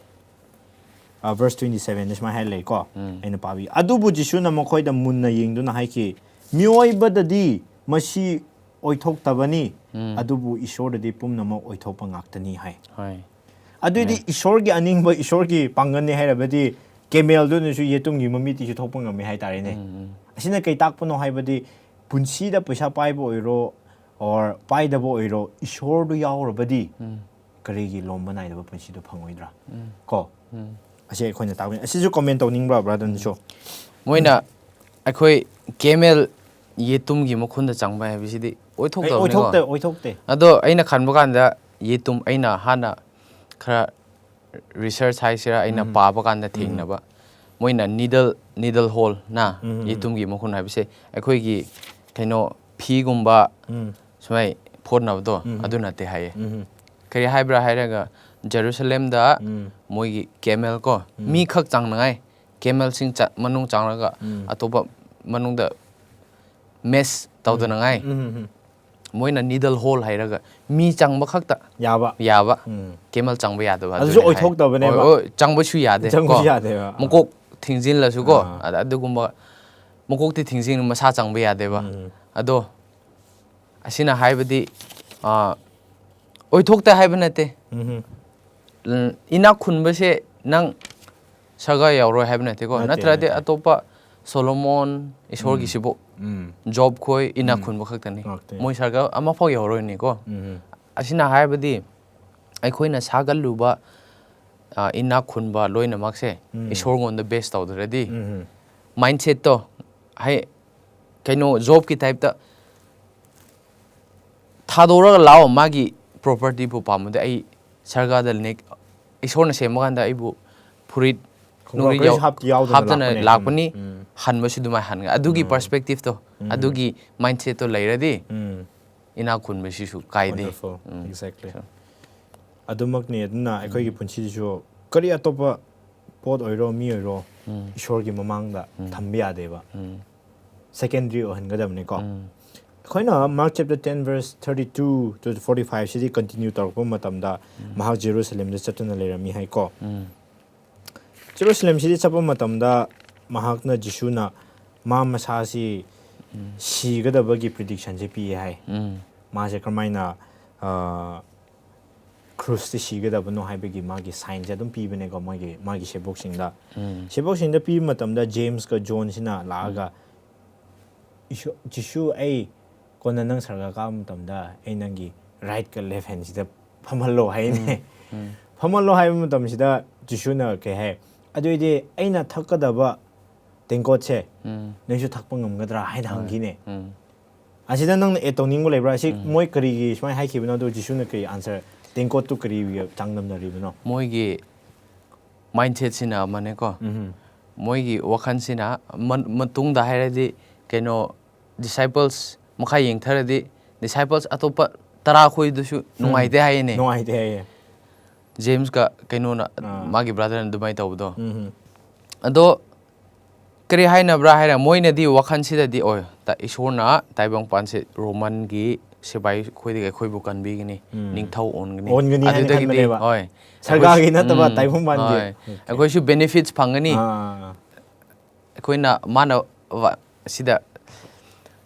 ꯑ, verse twenty seven ꯁꯨꯃꯥꯏꯅ ꯍꯥꯏ ꯂꯩꯀꯣ꯫ ꯎꯝ꯫ ꯑꯩꯅ ꯄꯥꯕꯤ꯫ ꯑꯗꯨꯕꯨ ꯖꯤꯁꯨꯅ ꯃꯈꯣꯏꯗ ꯃꯨꯟꯅ ꯌꯦꯡꯗꯨꯅ ꯍꯥꯏꯈꯤ, "ꯃꯤꯑꯣꯏꯕꯗꯗꯤ ꯃꯁꯤ ꯑꯣꯏꯊꯣꯛꯇꯕꯅꯤ, ꯎꯝ꯫ ꯑꯗꯨꯕꯨ ꯏꯁꯣꯔꯗꯗꯤ ꯄꯨꯝꯅꯃꯛ ꯑꯣꯏꯊꯣꯛꯄ ꯉꯥꯛꯇꯅꯤ" ꯍꯥꯏ꯫ ꯍꯣꯏ꯫ ꯑꯗꯨꯏꯗꯤ ꯍꯣꯏ꯫ ꯏꯁꯣꯔꯒꯤ ꯑꯅꯤꯡꯕ, ꯏꯁꯣꯔꯒꯤ ꯄꯥꯡꯒꯜꯅꯤ ꯍꯥꯏꯔꯕꯗꯤ camelꯗꯨꯅꯁꯨ ꯌꯦꯇꯨꯝꯒꯤ ꯃꯃꯤꯠꯇꯤꯁꯨ ꯊꯣꯛꯄ ꯉꯝꯃꯤ ꯍꯥꯏꯇꯥꯔꯦꯅꯦ꯫ ꯎꯝ, ꯎꯝ꯫ ꯑꯁꯤꯅ ꯀꯩ ꯇꯥꯛꯄꯅꯣ ꯍꯥꯏꯕꯗꯤ ꯄꯨꯟꯁꯤꯗ ꯄꯩꯁꯥ ꯄꯥꯏꯕ ꯑꯣꯏꯔꯣ or ꯄꯥꯏꯗꯕ ꯑꯣꯏꯔꯣ, ꯏꯁꯣꯔꯗꯨ ꯌꯥꯎꯔꯕꯗꯤ ꯎꯝ꯫ ꯀꯔꯤꯒꯤ ꯂꯣꯝꯕ ꯅꯥꯏꯗꯕ ꯄꯨꯟꯁꯤꯗꯣ ꯐꯪꯉꯣꯏꯗ꯭ꯔꯥ? ꯎꯝ꯫ ꯀꯣ? ꯎꯝ꯫ ꯑꯁꯤ ꯑꯩꯈꯣꯏꯅ ꯇꯥꯛꯄꯅꯤ꯫ ꯑꯁꯤꯁꯨ comment ꯇꯧꯅꯤꯡꯕ꯭ꯔꯥ, brotherꯅꯁꯨ? ꯃꯣꯏꯅ ꯑꯩꯈꯣꯏ camel ꯌꯦꯇꯨꯝꯒꯤ ꯃꯈꯨꯟꯗ ꯆꯪꯕ ꯍꯥꯏꯕꯁꯤꯗꯤ ꯑꯩ ꯑꯣꯏꯊꯣꯛꯇꯕꯅꯤꯀꯣ꯫ ꯑꯣꯏꯊꯣꯛꯇꯦ, ꯑꯣꯏꯊꯣꯛꯇꯦ꯫ ꯑꯗꯣ ꯑꯩꯅ ꯈꯟꯕ ꯀꯥꯟꯗ ꯌꯦꯇꯨꯝ, ꯑꯩꯅ ꯍꯥꯟꯅ ꯈꯔ research ꯍꯥꯏꯁꯤꯔꯥ, ꯑꯩꯅ ꯎꯝ꯫ ꯄꯥꯕ ꯀꯥꯟꯗ ꯎꯝ꯫ ꯊꯦꯡꯅꯕ, ꯃꯣꯏꯅ needle, needle holeꯅ ꯎꯝ, ꯎꯝ, ꯎꯝ꯫ ꯌꯦꯇꯨꯝꯒꯤ ꯃꯈꯨꯟ ꯍꯥꯏꯕꯁꯦ ꯑꯩꯈꯣꯏꯒꯤ ꯀꯩꯅꯣ ꯐꯤꯒꯨꯝꯕ ꯎꯝ꯫ ꯁꯨꯃꯥꯏ ꯐꯣꯠꯅꯕꯗꯣ ꯎꯝ꯫ ꯑꯗꯨ ꯅꯠꯇꯦ ꯍꯥꯏꯌꯦ꯫ ꯎꯝ꯫ ꯀꯔꯤ ꯍꯥꯏꯕ꯭ꯔꯥ ꯍꯥꯏꯔꯒ ꯖꯦꯔꯨꯁꯂꯦꯝꯗ ꯎꯝ꯫ ꯃꯣꯏꯒꯤ camelꯀꯣ, ꯎꯝ꯫ ꯃꯤ ꯈꯛ ꯆꯪꯅꯉꯥꯏ, camelꯁꯤꯡ ꯆ- ꯃꯅꯨꯡ ꯆꯪꯂꯒ ꯎꯝ꯫ ꯑꯇꯣꯞꯄ ꯃꯅꯨꯡꯗ mess ꯇꯧꯗꯅꯉꯥꯏ ꯎꯝ, ꯎꯝ, ꯎꯝ꯫ ꯃꯣꯏꯅ needle hole ꯍꯥꯏꯔꯒ ꯃꯤ ꯆꯪꯕ ꯈꯛꯇ ꯌꯥꯕ꯫ ꯌꯥꯕ, ꯎꯝ꯫ camel ꯆꯪꯕ ꯌꯥꯗꯕ꯫ ꯑꯗꯨꯁꯨ ꯑꯗꯨꯅꯤ ꯍꯥꯏ꯫ ꯑꯣꯏꯊꯣꯛꯇꯕꯅꯦꯕ꯫ ꯍꯣꯏ, ꯍꯣꯏ, ꯆꯪꯕꯁꯨ ꯌꯥꯗꯦ ꯆꯪꯕꯁꯨ ꯀꯣ꯫ ꯌꯥꯗꯦꯕ꯫ ꯑꯥ꯫ ꯃꯀꯣꯛ ꯊꯤꯡꯖꯤꯜꯂꯁꯨꯀꯣ, ꯑꯥ꯫ ꯑꯗ-, ꯑꯗꯨꯒꯨꯝꯕ ꯃꯀꯣꯛꯇꯤ ꯊꯤꯡꯖꯤꯟ ꯃꯁꯥ ꯆꯪꯕ ꯌꯥꯗꯦꯕ꯫ ꯎꯝ꯫ ꯑꯗꯣ ꯑꯁꯤꯅ ꯍꯥꯏꯕꯗꯤ, ꯑꯥ, ꯑꯣꯏꯊꯣꯛꯇꯦ ꯍꯥꯏꯕ ꯅꯠꯇꯦ꯫ ꯎꯝ꯫ ꯎꯝ, ꯏꯅꯥꯛ ꯈꯨꯟꯕꯁꯦ ꯅꯪ ꯁꯔꯒ ꯌꯧꯔꯣꯏ ꯍꯥꯏꯕ ꯅꯠꯇꯦꯀꯣ꯫ ꯅꯠꯇꯦ, ꯅꯠꯇ꯭ꯔꯗꯤ ꯅꯠꯇꯦ꯫ ꯑꯇꯣꯞꯄ ꯁꯣꯂꯣꯃꯣꯟ ꯏꯁꯣꯔꯒꯤꯁꯤꯕꯨ ꯎꯝ꯫ ꯖꯣꯕ ꯈꯣꯏ ꯏꯅꯥꯛ ꯎꯝ꯫ ꯈꯨꯟꯕ ꯈꯛꯇꯅꯤ꯫ ꯉꯥꯛꯇꯅꯤ꯫ ꯃꯣꯏ ꯁꯔꯒ ꯑꯃꯐꯥꯎ ꯌꯧꯔꯣꯏꯅꯤꯀꯣ꯫ ꯎꯝ꯫ ꯑꯁꯤꯅ ꯍꯥꯏꯕꯗꯤ ꯑꯩꯈꯣꯏꯅ ꯁꯥꯒꯠꯂꯨꯕ ꯑ, ꯏꯅꯥꯛ ꯈꯨꯟꯕ ꯂꯣꯏꯅꯃꯛꯁꯦ ꯎꯝ. ꯏꯁꯣꯔꯉꯣꯟꯗ ꯕꯦꯁ ꯇꯧꯗ꯭ꯔꯗꯤ, ꯎꯝ. ꯃꯥꯏꯟꯁꯦꯠꯇꯣ, ꯍꯥꯏ, ꯀꯩꯅꯣ, ꯖꯣꯕꯀꯤ ꯇꯥꯏꯞꯇ ꯊꯥꯗꯣꯛꯔꯒ ꯂꯥꯛꯑꯣ, ꯃꯥꯒꯤ ꯄ꯭ꯔꯣꯄꯔꯇꯤꯕꯨ ꯄꯥꯝꯃꯗꯤ ꯑꯩ ꯁꯔꯒꯥꯗ ꯅꯦꯛ-, ꯏꯁꯣꯔꯅ ꯁꯦꯝꯕ ꯀꯥꯟꯗ ꯑꯩꯕꯨ ꯐꯨꯔꯤꯠ ꯈꯣꯡꯒ꯭ꯔꯥꯎ ꯅꯨꯡꯔꯤꯠ ꯀꯔꯤꯁꯨ ꯌꯥꯎ-, ꯍꯥꯞ-, ꯌꯥꯎꯗꯅ ꯍꯥꯞꯇꯅ ꯂꯥꯛꯄꯅꯦ. ꯂꯥꯛꯄꯅꯤ, ꯎꯝ. ꯍꯟꯕꯁꯨ ꯑꯗꯨꯃꯥꯏꯅ ꯍꯟꯒꯦ꯫ ꯑꯗꯨꯒꯤ ꯎꯝ. ꯄꯔꯁꯄꯦꯛꯇꯤꯞꯇꯣ, ꯎꯝ. ꯑꯗꯨꯒꯤ ꯃꯥꯏꯟꯁꯦꯠꯇꯣ ꯂꯩꯔꯗꯤ ꯎꯝ. ꯏꯅꯥꯛ ꯈꯨꯟꯕꯁꯤꯁꯨ ꯀꯥꯏꯗꯦ꯫ Wonderful. ꯎꯝ. Exactly. ꯑꯗꯨꯃꯛꯅꯤ꯫ ꯑꯗꯨꯅ ꯑꯩꯈꯣꯏꯒꯤ ꯄꯨꯟꯁꯤꯗꯁꯨ ꯀꯔꯤ ꯑꯇꯣꯞꯄ ꯄꯣꯠ ꯑꯣꯏꯔꯣ, ꯃꯤ ꯑꯣꯏꯔꯣ, ꯎꯝ. ꯏꯁꯣꯔꯒꯤ ꯃꯃꯥꯡꯗ ꯎꯝ. ꯊꯝꯕ ꯌꯥꯗꯦꯕ꯫ ꯎꯝ. ꯁꯦꯀꯦꯟꯗꯔꯤ ꯑꯣꯏꯍꯟꯒꯗꯕꯅꯤꯀꯣ꯫ ꯎꯝ. ꯑꯩꯈꯣꯏꯅ Mark chapter ten verse thirty two to forty five ꯁꯤꯗꯤ ꯀꯟꯇꯤꯅ꯭ꯌꯨ ꯇꯧꯔꯛꯄ ꯃꯇꯝꯗ, ꯃꯍꯥꯛ ꯖꯦꯔꯨꯁꯂꯦꯝꯗ ꯆꯠꯇꯨꯅ ꯂꯩꯔꯝꯃꯤ ꯍꯥꯏꯀꯣ꯫ ꯎꯝ. ꯖꯦꯔꯨꯁꯂꯦꯝꯁꯤꯗꯤ ꯆꯠꯄ ꯃꯇꯝꯗ ꯃꯍꯥꯛꯅ, ꯖꯤꯁꯨꯅ ꯃꯥ ꯃꯁꯥꯁꯤ ꯁꯤꯒꯗꯕꯒꯤ ꯄ꯭ꯔꯤꯗꯤꯛꯁꯟꯁꯦ ꯄꯤꯌꯦ ꯍꯥꯏ꯫ ꯎꯝ. ꯃꯥꯁꯦ ꯀꯔꯝꯍꯥꯏꯅ, ꯑ, ꯀ꯭ꯔꯨꯁꯇ ꯁꯤꯒꯗꯕꯅꯣ ꯍꯥꯏꯕꯒꯤ ꯃꯥꯒꯤ ꯁꯥꯏꯟꯁꯦ ꯑꯗꯨꯝ ꯄꯤꯕꯅꯦꯀꯣ, ꯃꯣꯏꯒꯤ, ꯃꯥꯒꯤ ꯁꯦꯕꯣꯛꯁꯤꯡꯗ꯫ ꯎꯝ. ꯁꯦꯕꯣꯛꯁꯤꯡꯗ ꯄꯤꯕ ꯃꯇꯝꯗ ꯖꯦꯝꯁꯀ ꯖꯣꯟꯁꯤꯅ ꯂꯥꯛꯑꯒ, "ꯏꯁꯣ-, ꯖꯤꯁꯨ, ꯑꯩ ꯀꯣꯟꯅ ꯅꯪ ꯁꯔꯒ ꯀꯥꯕ ꯃꯇꯝꯗ ꯑꯩ ꯅꯪꯒꯤ ꯔꯥꯏꯠꯀ ꯂꯦꯐ ꯍꯦꯟꯁꯤꯗ ꯐꯝꯍꯜꯂꯣ" ꯍꯥꯏꯅꯦ꯫ ꯎꯝ. ꯐꯝꯍꯜꯂꯣ ꯍꯥꯏꯕ ꯃꯇꯝꯁꯤꯗ ꯖꯤꯁꯨꯅ ꯀꯩ ꯍꯥꯏ, "ꯑꯗꯨꯏꯗꯤ ꯑꯩꯅ ꯊꯛꯀꯗꯕ ꯇꯦꯡꯀꯣꯠꯁꯦ ꯎꯝ. ꯅꯪꯁꯨ ꯊꯛꯄ ꯉꯝꯒꯗ꯭ꯔꯥ?" ꯍꯥꯏꯅ ꯍꯪꯈꯤꯅꯦ꯫ ꯎꯝ. ꯑꯁꯤꯗ ꯅꯪꯅ ꯑꯦꯗ ꯇꯧꯅꯤꯡꯕ ꯂꯩꯕ꯭ꯔꯥ? ꯑꯁꯤ ꯎꯝ. ꯃꯣꯏ ꯀꯔꯤꯒꯤ ꯁꯨꯃꯥꯏꯅ ꯍꯥꯏꯈꯤꯕꯅꯣ? ꯑꯗꯨ ꯖꯤꯁꯨꯅ ꯀꯔꯤ ꯑꯟꯁꯔ, ꯇꯦꯡꯀꯣꯠꯇꯨ ꯀꯔꯤꯒ ꯆꯥꯡꯗꯝꯅꯔꯤꯕꯅꯣ? ꯃꯣꯏꯒꯤ ꯃꯥꯏꯟꯁꯦꯠꯁꯤꯅ ꯑꯃꯅꯦꯀꯣ꯫ ꯎꯝ. ꯃꯣꯏꯒꯤ ꯋꯥꯈꯜꯁꯤꯅ ꯃꯟ-, ꯃꯇꯨꯡꯗ ꯍꯥꯏꯔꯗꯤ ꯀꯩꯅꯣ, ꯗꯤꯁꯥꯏꯄꯜꯁ ꯃꯈꯥ ꯌꯦꯡꯊꯔꯗꯤ, ꯗꯤꯁꯥꯏꯄꯜꯁ ꯑꯇꯣꯞꯄ ꯇꯔꯥ ꯈꯣꯏꯗꯨꯁꯨ ꯅꯨꯡꯉꯥꯏꯇꯦ ꯍꯥꯏꯌꯦꯅꯦ꯫ ꯅꯨꯡꯉꯥꯏꯇꯦ ꯍꯥꯏꯌꯦ꯫ ꯖꯦꯝꯁꯀ ꯀꯩꯅꯣꯅ, ꯑꯥ. ꯃꯥꯒꯤ ꯕ꯭ꯔꯗꯔꯅ ꯑꯗꯨꯃꯥꯏꯅ ꯇꯧꯕꯗꯣ꯫ ꯎꯝ. ꯑꯗꯣ ꯀꯔꯤ ꯍꯥꯏꯅꯕ꯭ꯔꯥ ꯍꯥꯏꯔ, ꯃꯣꯏꯅꯗꯤ ꯋꯥꯈꯜꯁꯤꯗꯗꯤ, "ꯑꯣꯏ, ꯇ-, ꯏꯁꯣꯔꯅ ꯇꯥꯏꯕꯪꯄꯥꯟꯁꯦ ꯔꯣꯃꯟꯒꯤ ꯁꯤꯕꯥꯏ ꯈꯣꯏꯗꯒꯤ ꯑꯩꯈꯣꯏꯕꯨ ꯀꯟꯕꯤꯒꯅꯤ, ꯎꯝ. ꯅꯤꯡꯊꯧ ꯑꯣꯟꯒꯅꯤ"꯫ ꯑꯣꯟꯒꯅꯤ ꯍꯥꯏꯅ ꯑꯗꯨꯗꯒꯤꯗꯤ, ꯈꯟꯕꯅꯦꯕ꯫ ꯍꯣꯏ꯫ ꯁꯔꯀꯥꯔꯒꯤ ꯑꯩꯈꯣꯏ-, ꯅꯠꯇꯕ ꯎꯝ, ꯇꯥꯏꯕꯪꯄꯥꯟꯒꯤ꯫ ꯍꯣꯏ꯫ Okay. ꯑꯩꯈꯣꯏꯁꯨ ꯕꯦꯅꯤꯐꯤꯠꯁ ꯐꯪꯒꯅꯤ꯫ ꯑꯥ. ꯑꯩꯈꯣꯏꯅ, ꯃꯥꯅ ꯋꯥ-, ꯁꯤꯗ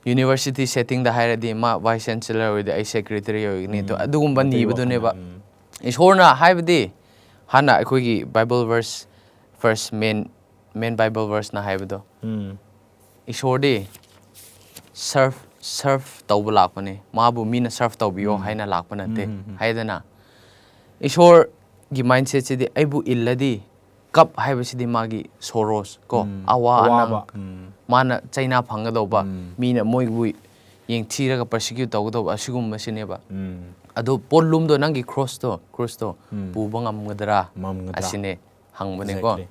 ꯌꯨꯅꯤꯚꯔꯁꯤꯇꯤ ꯁꯦꯠꯇꯤꯡꯗ ꯍꯥꯏꯔꯗꯤ, ꯃꯥ ꯚꯥꯏꯁ ꯆꯦꯟꯁꯦꯂꯔ ꯑꯣꯏꯔꯗꯤ ꯑꯩ ꯁꯦꯀ꯭ꯔꯦꯇꯔꯤ ꯑꯣꯏꯒꯅꯤ꯫ ꯑꯗꯣ ꯎꯝ. ꯑꯗꯨꯒꯨꯝꯕ ꯑꯗꯨꯒꯤ ꯅꯤꯕꯗꯨꯅꯦꯕ꯫ ꯋꯥꯈꯜꯗ, ꯎꯝ. ꯏꯁꯣꯔꯅ ꯍꯥꯏꯕꯗꯤ, ꯍꯥꯟꯅ ꯑꯩꯈꯣꯏꯒꯤ ꯕꯥꯏꯕꯜ ꯚꯔꯁ, ꯐꯥꯔꯁ ꯃꯦꯟ, ꯃꯦꯟ ꯕꯥꯏꯕꯜ ꯚꯔꯁꯅ ꯍꯥꯏꯕꯗꯣ, ꯎꯝ. ꯏꯁꯣꯔꯗꯤ ꯁꯔꯐ, ꯁꯔꯐ ꯇꯧꯕ ꯂꯥꯛꯄꯅꯦ, ꯃꯥꯕꯨ ꯃꯤꯅ ꯁꯔꯐ ꯇꯧꯕꯤꯌꯣ ꯎꯝ. ꯍꯥꯏꯅ ꯂꯥꯛꯄ ꯅꯠꯇꯦ꯫ ꯎꯝ, ꯎꯝ, ꯎꯝ. ꯍꯥꯏꯗꯅ, ꯏꯁꯣꯔ ꯒꯤ mindset ꯁꯤꯗꯤ ꯑꯩꯕꯨ ꯏꯜꯂꯗꯤ, cup ꯍꯥꯏꯕꯁꯤꯗꯤ ꯃꯥꯒꯤ sorrows ꯀꯣ, ꯎꯝ, ꯑꯋꯥ ꯑꯋꯥꯕ, ꯑꯅꯥ, ꯎꯝ꯫ ꯃꯥꯅ ꯆꯩꯅꯥ ꯐꯪꯒꯗꯧꯕ, ꯎꯝ꯫ ꯃꯤꯅ ꯃꯣꯏꯕꯨ ꯌꯦꯡꯊꯤꯔꯒ persecute ꯇꯧꯒꯗꯧꯕ, ꯑꯁꯤꯒꯨꯝꯕꯁꯤꯅꯦꯕ꯫ ꯎꯝ꯫ ꯑꯗꯣ ꯄꯣꯠꯂꯨꯝꯗꯣ, ꯅꯪꯒꯤ cross ꯇꯣ, cross ꯇꯣ ꯎꯝ꯫ ꯄꯨꯕ ꯉꯝꯒꯗ꯭ꯔꯥ? ꯉꯝꯒꯗ꯭ꯔꯥ? ꯑꯁꯤꯅꯦ ꯍꯪꯕꯅꯦꯀꯣ꯫ Exactly.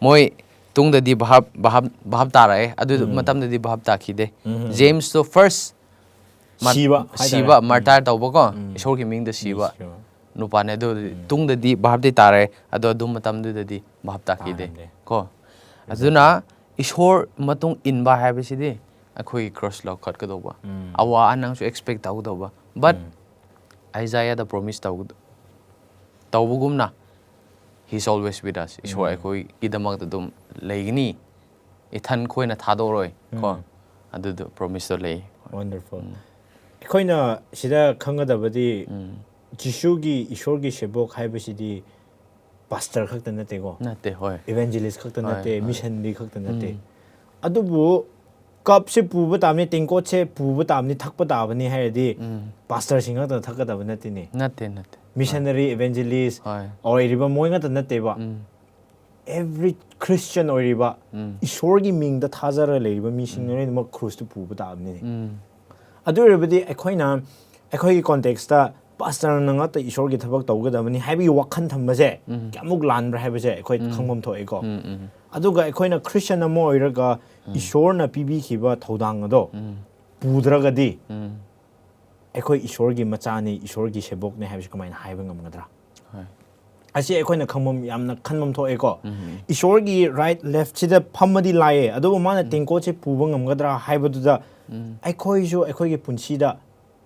ꯃꯣꯏ ꯇꯨꯡꯗꯗꯤ ꯚꯥꯞ, ꯚꯥꯞ, ꯚꯥꯞ ꯇꯥꯔꯛꯑꯦ, ꯑꯗꯨ ꯎꯝ꯫ ꯃꯇꯝꯗꯗꯤ ꯚꯥꯞ ꯇꯥꯈꯤꯗꯦ꯫ ꯎꯝ꯫ James ꯇꯣ first ꯃꯥ-, ꯁꯤꯕ ꯍꯥꯏꯇꯥꯔꯦ꯫ ꯁꯤꯕ, ꯎꯝ꯫ martyr ꯇꯧꯕꯀꯣ, ꯎꯝ꯫ ꯏꯁꯣꯔꯒꯤ ꯃꯤꯡꯗ ꯁꯤꯕ ꯁꯤꯕ꯫ ꯅꯨꯄꯥꯅꯦ꯫ ꯑꯗꯨ ꯎꯝ꯫ ꯇꯨꯡꯗꯗꯤ ꯚꯥꯞꯇꯤ ꯇꯥꯔꯦ, ꯑꯗꯣ ꯑꯗꯨ ꯃꯇꯝꯗꯨꯗꯗꯤ ꯚꯥꯞ ꯇꯥꯈꯤꯗꯦ ꯇꯥꯔꯝꯗꯦ꯫ ꯀꯣ꯫ ꯑꯗꯨꯅ ꯏꯁꯣꯔ ꯃꯇꯨꯡ ꯏꯟꯕ ꯍꯥꯏꯕꯁꯤꯗꯤ ꯑꯩꯈꯣꯏꯒꯤ cross ꯂꯧꯈꯠꯀꯗꯧꯕ꯫ ꯎꯝ꯫ ꯑꯋꯥ ꯑꯅꯥꯁꯨ expect ꯇꯧꯒꯗꯧꯕ꯫ But um. Isaiah the promise ꯇꯧ-, ꯇꯧꯕꯒꯨꯝꯅ, He is always with us. ꯏꯁꯣꯔ ꯎꯝ꯫ ꯑꯩꯈꯣꯏꯒꯤꯗꯃꯛꯇ ꯑꯗꯨꯝ ꯂꯩꯒꯅꯤ, ꯏꯊꯟ ꯈꯣꯏꯅ ꯊꯥꯗꯣꯛꯔꯣꯏ ꯀꯣ꯫ ꯎꯝ꯫ ꯑꯗꯨꯗꯣ promise ꯇꯣ ꯂꯩ꯫ Wonderful꯫ ꯎꯝ꯫ ꯑꯩꯈꯣꯏꯅ ꯁꯤꯗ ꯈꯪꯒꯗꯕꯗꯤ ꯎꯝ꯫ ꯖꯤꯁꯨꯒꯤ, ꯏꯁꯣꯔꯒꯤ ꯁꯦꯕꯣꯛ ꯍꯥꯏꯕꯁꯤꯗꯤ pastor ꯈꯛꯇ ꯅꯠꯇꯦꯀꯣ꯫ ꯅꯠꯇꯦ, ꯍꯣꯏ꯫ Evangelist ꯈꯛꯇ ꯍꯣꯏ, ꯅꯠꯇꯦ, ꯍꯣꯏ꯫ Missionary ꯈꯛꯇ ꯅꯠꯇꯦ꯫ ꯎꯝ꯫ ꯑꯗꯨꯕꯨ cup ꯁꯦ ꯄꯨꯕ ꯇꯥꯕꯅꯤ, ꯇꯦꯡꯀꯣꯠꯁꯦ ꯄꯨꯕ ꯇꯥꯕꯅꯤ, ꯊꯛꯄ ꯇꯥꯕꯅꯤ ꯍꯥꯏꯔꯗꯤ ꯎꯝ꯫ pastor ꯁꯤꯡ ꯈꯛꯇ ꯊꯛꯀꯗꯕ ꯅꯠꯇꯦꯅꯦ꯫ ꯅꯠꯇꯦ, ꯅꯠꯇꯦ꯫ Missionary, evangelist ꯍꯣꯏ꯫ ꯑꯣꯏꯔꯤꯕ ꯃꯣꯏ ꯉꯥꯛꯇ ꯅꯠꯇꯦꯕ꯫ ꯎꯝ꯫ Every Christian ꯑꯣꯏꯔꯤꯕ, ꯎꯝ꯫ ꯏꯁꯣꯔꯒꯤ ꯃꯤꯡꯗ ꯊꯥꯖꯔ ꯂꯩꯔꯤꯕ ꯃꯤꯁꯤꯡ ꯎꯝ꯫ ꯂꯣꯏꯅꯃꯛ cross ꯇꯨ ꯄꯨꯕ ꯇꯥꯕꯅꯤꯅꯦ꯫ ꯎꯝ꯫ ꯑꯗꯨ ꯑꯣꯏꯔꯕꯗꯤ ꯑꯩꯈꯣꯏꯅ, ꯑꯩꯈꯣꯏꯒꯤ context ꯇ pastor ꯅ ꯉꯥꯛꯇ ꯏꯁꯣꯔꯒꯤ ꯊꯕꯛ ꯇꯧꯒꯗꯕꯅꯤ ꯍꯥꯏꯕꯒꯤ ꯋꯥꯈꯜ ꯊꯝꯕꯁꯦ ꯎꯝ꯫ ꯀꯌꯥꯃꯨꯛ ꯂꯥꯟꯕ꯭ꯔꯥ ꯍꯥꯏꯕꯁꯦ ꯑꯩꯈꯣꯏ ꯎꯝ꯫ ꯈꯪꯐꯝ ꯊꯣꯛꯑꯦꯀꯣ꯫ ꯎꯝ, ꯎꯝ꯫ ꯑꯗꯨꯒ ꯑꯩꯈꯣꯏꯅ Christian ꯑꯃ ꯑꯣꯏꯔꯒ ꯎꯝ꯫ ꯏꯁꯣꯔꯅ ꯄꯤꯕꯤꯈꯤꯕ ꯊꯧꯗꯥꯡ ꯑꯗꯣ ꯎꯝ꯫ ꯄꯨꯗ꯭ꯔꯒꯗꯤ ꯎꯝ꯫ ꯑꯩꯈꯣꯏ ꯏꯁꯣꯔꯒꯤ ꯃꯆꯥꯅꯤ, ꯏꯁꯣꯔꯒꯤ ꯁꯦꯕꯣꯛꯅꯤ ꯍꯥꯏꯕꯁꯤ ꯀꯃꯥꯏꯅ ꯍꯥꯏꯕ ꯉꯝꯒꯗ꯭ꯔꯥ? ꯍꯣꯏ꯫ ꯑꯁꯤ ꯑꯩꯈꯣꯏꯅ ꯈꯪꯐꯝ, ꯌꯥꯝꯅ ꯈꯟꯐꯝ ꯊꯣꯛꯑꯦꯀꯣ꯫ ꯎꯝ꯫ ꯏꯁꯣꯔꯒꯤ right left ꯁꯤꯗ ꯐꯝꯃꯗꯤ ꯂꯥꯏꯌꯦ, ꯑꯗꯨꯕꯨ ꯃꯥꯅ ꯎꯝ꯫ ꯇꯦꯡꯀꯣꯠꯁꯦ ꯄꯨꯕ ꯉꯝꯒꯗ꯭ꯔꯥ ꯍꯥꯏꯕꯗꯨꯗ ꯎꯝ꯫ ꯑꯩꯈꯣꯏꯁꯨ ꯑꯩꯈꯣꯏꯒꯤ ꯄꯨꯟꯁꯤꯗ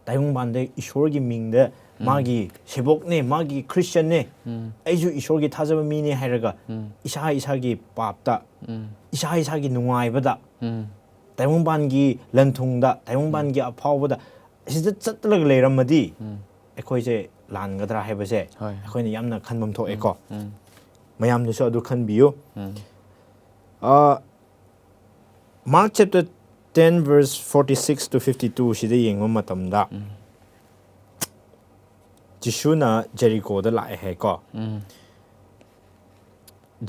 ꯇꯥꯏꯕꯪꯄꯥꯟꯗ ꯏꯁꯣꯔꯒꯤ ꯃꯤꯡꯗ ꯎꯝ꯫ ꯃꯥꯒꯤ ꯁꯦꯕꯣꯛꯅꯦ, ꯃꯥꯒꯤ Christian ꯅꯦ, ꯎꯝ꯫ ꯑꯩꯁꯨ ꯏꯁꯣꯔꯒꯤ ꯊꯥꯖꯕ ꯃꯤꯅꯦ ꯍꯥꯏꯔꯒ ꯎꯝ꯫ ꯏꯁꯥ ꯏꯁꯥꯒꯤ ꯄꯥꯞꯇ, ꯎꯝ꯫ ꯏꯁꯥ ꯏꯁꯥꯒꯤ ꯅꯨꯡꯉꯥꯏꯕꯗ, ꯎꯝ꯫ ꯇꯥꯏꯕꯪꯄꯥꯟꯒꯤ ꯂꯟ-ꯊꯨꯝꯗ, ꯇꯥꯏꯕꯪꯄꯥꯟꯒꯤ ꯑꯐꯥꯎꯕꯗ, ꯑꯁꯤꯗ ꯆꯠꯂꯒ ꯂꯩꯔꯝꯃꯗꯤ ꯎꯝ꯫ ꯑꯩꯈꯣꯏꯁꯦ ꯂꯥꯟꯒꯗ꯭ꯔꯥ ꯍꯥꯏꯕꯁꯦ ꯍꯣꯏ꯫ ꯑꯩꯈꯣꯏꯅ ꯌꯥꯝꯅ ꯈꯟꯐꯝ ꯊꯣꯛꯑꯦꯀꯣ꯫ ꯎꯝ꯫ ꯃꯌꯥꯝꯅꯁꯨ ꯑꯗꯨ ꯈꯟꯕꯤꯌꯨ꯫ ꯎꯝ꯫ ꯑ, Mark chapter ten verse forty six to fifty two ꯁꯤꯗ ꯌꯦꯡꯕ ꯃꯇꯝꯗ, ꯎꯝ꯫ ꯖꯤꯁꯨꯅ ꯖꯦꯔꯤꯀꯣꯗ ꯂꯥꯛꯑꯦ ꯍꯥꯏꯀꯣ. ꯎꯝ.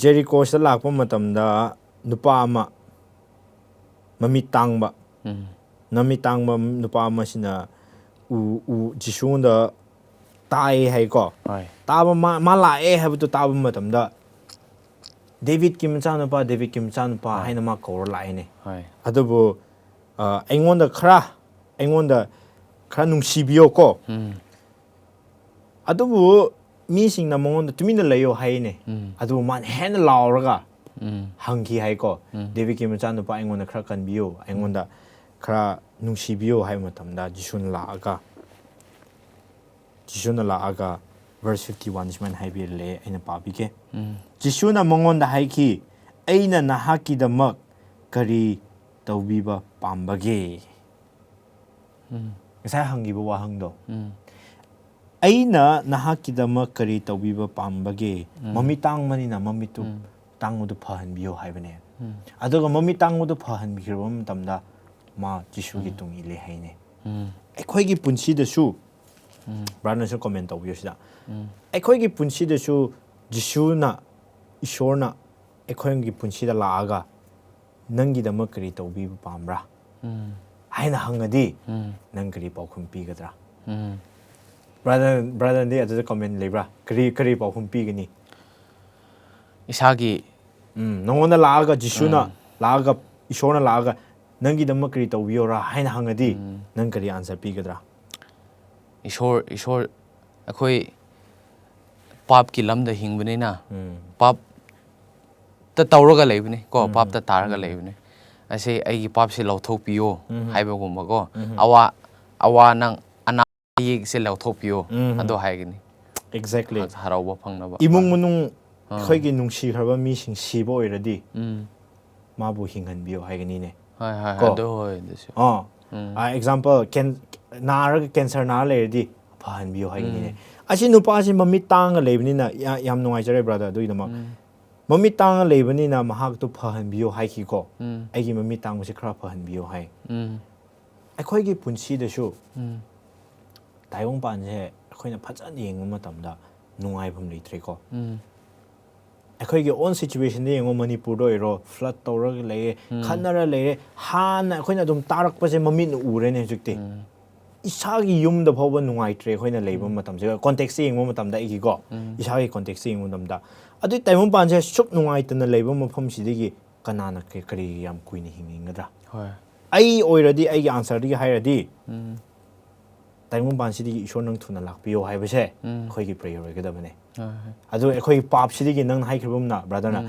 ꯖꯦꯔꯤꯀꯣꯁꯤꯗ ꯂꯥꯛꯄ ꯃꯇꯝꯗ ꯅꯨꯄꯥ ꯑꯃ ꯃꯃꯤꯠ ꯇꯥꯡꯕ, ꯎꯝ. ꯃꯃꯤꯠ ꯇꯥꯡꯕ ꯅꯨꯄꯥ ꯑꯃꯁꯤꯅ ꯎ, ꯎ, ꯖꯤꯁꯨꯉꯣꯟꯗ ꯇꯥꯏ ꯍꯥꯏꯀꯣ. ꯍꯣꯏ. ꯇꯥꯕ ꯃꯥ, ꯃꯥ ꯂꯥꯛꯑꯦ ꯍꯥꯏꯕꯗꯨ ꯇꯥꯕ ꯃꯇꯝꯗ, "ꯗꯦꯕꯤꯠꯀꯤ ꯃꯆꯥꯅꯨꯄꯥ, ꯗꯦꯕꯤꯠꯀꯤ ꯃꯆꯥꯅꯨꯄꯥ" ꯍꯣꯏ. ꯍꯥꯏꯅ ꯃꯥ ꯀꯧꯔ ꯂꯥꯛꯑꯦꯅꯦ. ꯍꯣꯏ. ꯑꯗꯨꯕꯨ, ꯑ, "ꯑꯩꯉꯣꯟꯗ ꯈꯔ, ꯑꯩꯉꯣꯟꯗ ꯈꯔ ꯅꯨꯡꯁꯤꯕꯤꯌꯣ ꯀꯣ꯫ ꯎꯝ. ꯑꯗꯨꯕꯨ ꯃꯤꯁꯤꯡꯅ ꯃꯉꯣꯟꯗ ꯇꯨꯃꯤꯟꯅ ꯂꯩꯌꯣ" ꯍꯥꯏꯅꯦ꯫ ꯎꯝ. ꯑꯗꯨꯕꯨ ꯃꯥꯅ ꯍꯦꯟꯅ ꯂꯥꯎꯔꯒ ꯎꯝ. ꯍꯪꯈꯤ ꯍꯥꯏꯀꯣ, ꯎꯝ. "ꯗꯦꯕꯤꯠꯀꯤ ꯃꯆꯥꯅꯨꯄꯥ, ꯑꯩꯉꯣꯟꯗ ꯈꯔ ꯀꯟꯕꯤꯌꯨ, ꯑꯩꯉꯣꯟꯗ ꯈꯔ ꯅꯨꯡꯁꯤꯕꯤꯌꯨ" ꯍꯥꯏꯕ ꯃꯇꯝꯗ ꯖꯤꯁꯨꯅ ꯂꯥꯛꯑꯒ, ꯖꯤꯁꯨꯅ ꯂꯥꯛꯑꯒ verse fifty one ꯁꯨꯃꯥꯏꯅ ꯍꯥꯏꯕꯤꯔ ꯂꯩ, ꯑꯩꯅ ꯄꯥꯕꯤꯒꯦ꯫ ꯎꯝ. ꯖꯤꯁꯨꯅ ꯃꯉꯣꯟꯗ ꯍꯥꯏꯈꯤ, "ꯑꯩꯅ ꯅꯍꯥꯛꯀꯤꯗꯃꯛ ꯀꯔꯤ ꯇꯧꯕꯤꯕ ꯄꯥꯝꯕꯒꯦ?" ꯎꯝ. ꯉꯁꯥꯏ ꯍꯪꯈꯤꯕ ꯋꯥꯍꯪꯗꯣ, ꯎꯝ. "ꯑꯩꯅ ꯅꯍꯥꯛꯀꯤꯗꯃꯛ ꯀꯔꯤ ꯇꯧꯕꯤꯕ ꯄꯥꯝꯕꯒꯦ?" ꯎꯝ. ꯃꯃꯤꯠ ꯇꯥꯡꯕꯅꯤꯅ ꯃꯃꯤꯠꯇꯨ, ꯎꯝ. ꯇꯥꯡꯕꯗꯨ ꯐꯍꯟꯕꯤꯌꯣ ꯍꯥꯏꯕꯅꯦ꯫ ꯎꯝ. ꯑꯗꯨꯒ ꯃꯃꯤꯠ ꯇꯥꯡꯕꯗꯨ ꯐꯍꯟꯕꯤꯈ꯭ꯔꯕ ꯃꯇꯝꯗ ꯃꯥ ꯖꯤꯁꯨꯒꯤ ꯎꯝ. ꯇꯨꯡ ꯏꯜꯂꯦ ꯍꯥꯏꯅꯦ꯫ ꯎꯝ. ꯑꯩꯈꯣꯏꯒꯤ ꯄꯨꯟꯁꯤꯗꯁꯨ, ꯎꯝ. ꯕ꯭ꯔꯥꯗꯔꯅꯁꯨ comment ꯇꯧꯕꯤꯌꯨ ꯁꯤꯗ꯫ ꯎꯝ. ꯑꯩꯈꯣꯏꯒꯤ ꯄꯨꯟꯁꯤꯗꯁꯨ ꯖꯤꯁꯨꯅ, ꯏꯁꯣꯔꯅ ꯑꯩꯈꯣꯏꯒꯤ ꯄꯨꯟꯁꯤꯗ ꯂꯥꯛꯑꯒ, "ꯅꯪꯒꯤꯗꯃꯛ ꯀꯔꯤ ꯇꯧꯕꯤꯕ ꯄꯥꯝꯕ꯭ꯔꯥ?" ꯎꯝ. ꯍꯥꯏꯅ ꯍꯪꯉꯗꯤ, ꯎꯝ. ꯅꯪ ꯀꯔꯤ ꯄꯥꯎꯈꯨꯝ ꯄꯤꯒꯗ꯭ꯔꯥ? ꯎꯝ. ꯕ꯭ꯔꯥꯗꯔ, ꯕ꯭ꯔꯥꯗꯔꯗꯤ ꯑꯗꯨꯗ comment ꯂꯩꯕ꯭ꯔꯥ? ꯀꯔꯤ, ꯀꯔꯤ ꯄꯥꯎꯈꯨꯝ ꯄꯤꯒꯅꯤ? ꯏꯁꯥꯒꯤ ꯎꯝ, ꯅꯉꯣꯟꯗ ꯂꯥꯛꯑꯒ, ꯖꯤꯁꯨꯅ ꯎꯝ. ꯂꯥꯛꯑꯒ, ꯏꯁꯣꯔꯅ ꯂꯥꯛꯑꯒ, "ꯅꯪꯒꯤꯗꯃꯛ ꯀꯔꯤ ꯇꯧꯕꯤꯌꯣꯔꯥ?" ꯍꯥꯏꯅ ꯍꯪꯉꯗꯤ, ꯎꯝ. ꯅꯪ ꯀꯔꯤ answer ꯄꯤꯒꯗ꯭ꯔꯥ? ꯏꯁꯣꯔ, ꯏꯁꯣꯔ, ꯑꯩꯈꯣꯏ ꯄꯥꯞꯀꯤ ꯂꯝꯗ ꯍꯤꯡꯕꯅꯤꯅ, ꯎꯝ. ꯄꯥꯞꯇ ꯇꯧꯔꯒ ꯂꯩꯕꯅꯤ ꯀꯣ, ꯎꯝ. ꯄꯥꯞꯇ ꯇꯥꯔꯒ ꯎꯝ. ꯂꯩꯕꯅꯤ꯫ ꯑꯁꯤ ꯑꯩꯒꯤ ꯄꯥꯞꯁꯦ ꯂꯧꯊꯣꯛꯄꯤꯌꯣ ꯎꯝ. ꯍꯥꯏꯕꯒꯨꯝꯕꯀꯣ, ꯎꯝ. ꯑꯋꯥ, ꯑꯋꯥ ꯅꯪ ꯑꯅꯥ ꯑꯌꯦꯛꯁꯦ ꯂꯧꯊꯣꯛꯄꯤꯌꯣ, ꯎꯝ. ꯑꯗꯣ ꯍꯥꯏꯒꯅꯤ꯫ Exactly. ꯍ-, ꯍꯔꯥꯎꯕ ꯐꯪꯅꯕ꯫ ꯏꯃꯨꯡ ꯃꯅꯨꯡ ꯑꯥ. ꯑꯩꯈꯣꯏꯒꯤ ꯅꯨꯡꯁꯤꯈ꯭ꯔꯕ ꯃꯤꯁꯤꯡ ꯁꯤꯕ ꯑꯣꯏꯔꯗꯤ, ꯎꯝ. ꯃꯥꯕꯨ ꯍꯤꯡꯍꯟꯕꯤꯌꯣ ꯍꯥꯏꯒꯅꯤꯅꯦ꯫ ꯍꯣꯏ, ꯍꯣꯏ, ꯀꯣ? ꯑꯗꯨ ꯍꯣꯏ, ꯑꯗꯨꯁꯨ꯫ ꯑꯥ. ꯎꯝ. ꯑꯥ, example, ꯀꯦꯟ-, ꯅꯥꯔꯒ cancer ꯅꯥꯔ ꯂꯩꯔꯗꯤ ꯐꯍꯟꯕꯤꯌꯣ ꯍꯥꯏꯒꯅꯤꯅꯦ꯫ ꯎꯝ. ꯑꯁꯤ ꯅꯨꯄꯥꯁꯤ ꯃꯃꯤꯠ ꯇꯥꯡꯉ ꯂꯩꯕꯅꯤꯅ ꯌꯥ-, ꯌꯥꯝ ꯅꯨꯡꯉꯥꯏꯖꯔꯦ brother ꯑꯗꯨꯒꯤꯗꯃꯛ꯫ ꯎꯝ. ꯃꯃꯤꯠ ꯇꯥꯡꯉ ꯂꯩꯕꯅꯤꯅ ꯃꯍꯥꯛꯇꯨ ꯐꯍꯟꯕꯤꯌꯣ ꯍꯥꯏꯈꯤꯀꯣ꯫ ꯎꯝ. "ꯑꯩꯒꯤ ꯃꯃꯤꯠ ꯇꯥꯡꯕꯁꯤ ꯈꯔ ꯐꯍꯟꯕꯤꯌꯣ" ꯍꯥꯏ꯫ ꯎꯝ. ꯑꯩꯈꯣꯏꯒꯤ ꯄꯨꯟꯁꯤꯗꯁꯨ ꯎꯝ. ꯇꯥꯏꯕꯪꯄꯥꯟꯁꯦ ꯑꯩꯈꯣꯏꯅ ꯐꯖꯅ ꯌꯦꯡꯕ ꯃꯇꯝꯗ ꯅꯨꯡꯉꯥꯏꯐꯝ ꯂꯩꯇ꯭ꯔꯦꯀꯣ꯫ ꯑꯩꯈꯣꯏꯒꯤ own situationꯗ ꯌꯦꯡꯉꯣ, ꯃꯅꯤꯄꯨꯔꯗ ꯑꯣꯏꯔꯣ, flood ꯇꯧꯔꯒ ꯂꯩꯔꯦ, ꯈꯠꯅꯔ ꯂꯩꯔꯦ꯫ ꯍꯥꯟꯅ ꯑꯩꯈꯣꯏꯅ ꯑꯗꯨꯝ ꯇꯥꯔꯛꯄꯁꯦ ꯃꯃꯤꯠꯅ ꯎꯔꯦꯅꯦ ꯍꯧꯖꯤꯛꯇꯤ꯫ ꯏꯁꯥꯒꯤ ꯌꯨꯝꯗ ꯐꯥꯎꯕ ꯅꯨꯡꯉꯥꯏꯇ꯭ꯔꯦ ꯑꯩꯈꯣꯏꯅ ꯂꯩꯕ ꯃꯇꯝꯁꯦ, contextꯇ ꯌꯦꯡꯕ ꯃꯇꯝꯗ ꯑꯩꯒꯤꯀꯣ, ꯏꯁꯥꯒꯤ contextꯇ ꯌꯦꯡꯕ ꯃꯇꯝꯗ꯫ ꯑꯗꯨꯏ ꯇꯥꯏꯕꯪꯄꯥꯟꯁꯦ ꯁꯨꯛ ꯅꯨꯡꯉꯥꯏꯇꯅ ꯂꯩꯕ ꯃꯐꯝꯁꯤꯗꯒꯤ ꯀꯅꯥꯅ ꯀ-, ꯀꯔꯤ ꯌꯥꯝ ꯀꯨꯏꯅ ꯍꯤꯡꯅꯤꯡꯒꯗ꯭ꯔꯥ? ꯍꯣꯏ꯫ ꯑꯩ ꯑꯣꯏꯔꯗꯤ, ꯑꯩꯒꯤ answerꯗꯒꯤ ꯍꯥꯏꯔꯗꯤ, ꯇꯥꯏꯕꯪꯄꯥꯟꯁꯤꯗꯒꯤ ꯏꯁꯣꯔ ꯅꯪ ꯊꯨꯅ ꯂꯥꯛꯄꯤꯌꯣ ꯍꯥꯏꯕꯁꯦ ꯑꯩꯈꯣꯏꯒꯤ prayer ꯑꯣꯏꯒꯗꯕꯅꯦ꯫ ꯍꯣꯏ, ꯍꯣꯏ꯫ ꯑꯗꯨ ꯑꯩꯈꯣꯏꯒꯤ ꯄꯥꯞꯁꯤꯗꯒꯤ, ꯅꯪꯅ ꯍꯥꯏꯈꯤꯕꯒꯨꯝꯅ, brotherꯅ,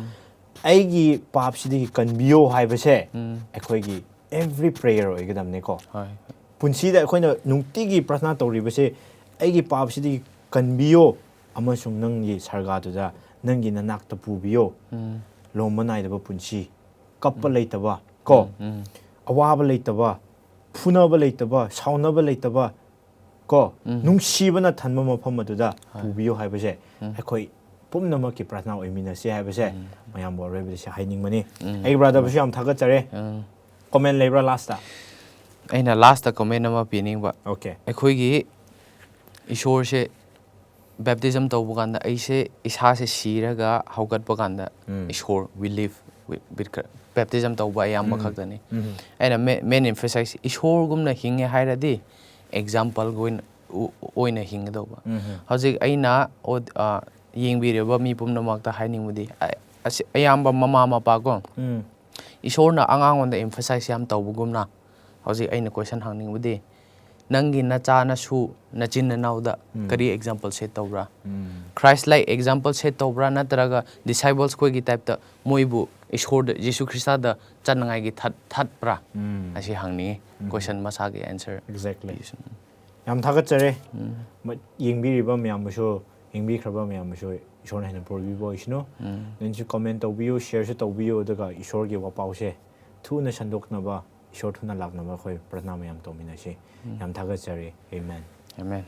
ꯑꯩꯒꯤ ꯄꯥꯞꯁꯤꯗꯒꯤ ꯀꯟꯕꯤꯌꯣ ꯍꯥꯏꯕꯁꯦ ꯑꯩꯈꯣꯏꯒꯤ every prayer ꯑꯣꯏꯒꯗꯕꯅꯦꯀꯣ꯫ ꯍꯣꯏ꯫ ꯄꯨꯟꯁꯤꯗ ꯑꯩꯈꯣꯏꯅ ꯅꯨꯡꯇꯤꯒꯤ ꯄ꯭ꯔꯊꯅꯥ ꯇꯧꯔꯤꯕꯁꯦ, "ꯑꯩꯒꯤ ꯄꯥꯞꯁꯤꯗꯒꯤ ꯀꯟꯕꯤꯌꯣ ꯑꯃꯁꯨꯡ ꯅꯪꯒꯤ ꯁꯔꯒꯥꯗꯨꯗ, ꯅꯪꯒꯤ ꯅꯅꯥꯛꯇ ꯄꯨꯕꯤꯌꯣ꯫ ꯂꯣꯝꯕ ꯅꯥꯏꯗꯕ ꯄꯨꯟꯁꯤ, ꯀꯞꯄ ꯂꯩꯇꯕ ꯀꯣ, ꯎꯝ꯫ ꯑꯋꯥꯕ ꯂꯩꯇꯕ, ꯐꯨꯅꯕ ꯂꯩꯇꯕ, ꯁꯥꯎꯅꯕ ꯂꯩꯇꯕ ꯀꯣ, ꯅꯨꯡꯁꯤꯕꯅ ꯊꯟꯕ ꯃꯐꯝ ꯑꯗꯨꯗ ꯄꯨꯕꯤꯌꯨ" ꯍꯥꯏꯕꯁꯦ ꯑꯩꯈꯣꯏ ꯄꯨꯝꯅꯃꯛꯀꯤ ꯄ꯭ꯔꯊꯅꯥ ꯑꯣꯏꯃꯤꯟꯅꯁꯦ ꯍꯥꯏꯕꯁꯦ ꯃꯌꯥꯝꯕꯨ ꯑꯔꯣꯏꯕꯗꯁꯨ ꯍꯥꯏꯅꯤꯡꯕꯅꯤ꯫ ꯑꯩꯒꯤ brotherꯕꯨꯁꯨ ꯌꯥꯝ ꯊꯥꯒꯠꯆꯔꯤ꯫ ꯎꯝ꯫ Comment ꯂꯩꯕ꯭ꯔꯥ lastꯇ? ꯑꯩꯅ lastꯇ comment ꯑꯃ ꯄꯤꯅꯤꯡꯕ꯫ Okay. ꯑꯩꯈꯣꯏꯒꯤ ꯏꯁꯣꯔꯁꯦ baptism ꯇꯧꯕ ꯀꯥꯟꯗ ꯑꯩꯁꯦ ꯏꯁꯥꯁꯦ ꯁꯤꯔꯒ ꯍꯧꯒꯠꯄ ꯀꯥꯟꯗ ꯎꯝ꯫ ꯏꯁꯣꯔ, we live with, with Christ, baptism ꯇꯧꯕ ꯑꯌꯥꯝꯕ ꯎꯝ꯫ ꯈꯛꯇꯅꯤ꯫ ꯎꯝ꯫ ꯑꯩꯅ ma-, main emphasize, ꯏꯁꯣꯔꯒꯨꯝꯅ ꯍꯤꯡꯉꯦ ꯍꯥꯏꯔꯗꯤ exampleꯒ ꯑꯣꯏꯅ, ꯎ-, ꯑꯣꯏꯅ ꯍꯤꯡꯒꯗꯧꯕ꯫ ꯎꯝ꯫ ꯍꯧꯖꯤꯛ ꯑꯩꯅ ꯑꯣ-, ꯑ, ꯌꯦꯡꯕꯤꯔꯤꯕ ꯃꯤ ꯄꯨꯝꯅꯃꯛꯇ ꯍꯥꯏꯅꯤꯡꯕꯗꯤ, ꯑ-, ꯑꯁꯤ ꯑꯌꯥꯝꯕ ꯃꯃꯥ ꯃꯄꯥ ꯀꯣ, ꯎꯝ꯫ ꯏꯁꯣꯔꯅ ꯑꯉꯥꯡꯉꯣꯟꯗ emphasize ꯌꯥꯝ ꯇꯧꯕꯒꯨꯝꯅ, ꯍꯧꯖꯤꯛ ꯑꯩꯅ question ꯍꯪꯅꯤꯡꯕꯗꯤ, ꯅꯪꯒꯤ ꯅꯆꯥ ꯅꯁꯨ ꯅꯆꯤꯟ ꯅꯅꯥꯎꯗ ꯎꯝ꯫ ꯀꯔꯤ example set ꯇꯧꯕ꯭ꯔꯥ? ꯎꯝ꯫ Christ like example set ꯇꯧꯕ꯭ꯔꯥ, ꯅꯠꯇ꯭ꯔꯒ disciples ꯈꯣꯏꯒꯤ typeꯇ ꯃꯣꯏꯕꯨ ꯏꯁꯣꯔꯗ, ꯖꯤꯁꯨ ꯈ꯭ꯔꯤꯁꯇꯗ ꯆꯠꯅꯉꯥꯏꯒꯤ ꯊꯠ-, ꯊꯠꯄ꯭ꯔꯥ? ꯎꯝ꯫ ꯑꯁꯤ ꯍꯪꯅꯤꯡꯉꯤ꯫ ꯎꯝ꯫ Question ꯃꯁꯥꯒꯤ answer Exactly꯫ ꯄꯤꯁꯅꯨ꯫ ꯌꯥꯝ ꯊꯥꯒꯠꯆꯔꯤ꯫ ꯎꯝ꯫ ꯃ-, ꯌꯦꯡꯕꯤꯔꯤꯕ ꯃꯌꯥꯝꯕꯨꯁꯨ, ꯌꯦꯡꯕꯤꯈ꯭ꯔꯕ ꯃꯌꯥꯝꯕꯨꯁꯨ ꯏꯁꯣꯔꯅ ꯍꯦꯟꯅ ꯄꯨꯔꯕꯤꯕ ꯑꯣꯏꯁꯅꯨ꯫ ꯎꯝ꯫ ꯅꯣꯏꯅꯁꯨ comment ꯇꯧꯕꯤꯌꯨ, shareꯁꯨ ꯇꯧꯕꯤꯌꯨ, ꯑꯗꯨꯒ ꯏꯁꯣꯔꯒꯤ ꯋꯥꯄꯥꯎꯁꯦ ꯊꯨꯅ ꯁꯟꯗꯣꯛꯅꯕ, ꯏꯁꯣꯔ ꯊꯨꯅ ꯂꯥꯛꯅꯕ ꯑꯩꯈꯣꯏ ꯄ꯭ꯔꯊꯅꯥ ꯃꯌꯥꯝ ꯇꯧꯃꯤꯟꯅꯁꯤ꯫ ꯎꯝ꯫ ꯌꯥꯝ ꯊꯥꯒꯠꯆꯔꯤ꯫ Amen꯫ Amen꯫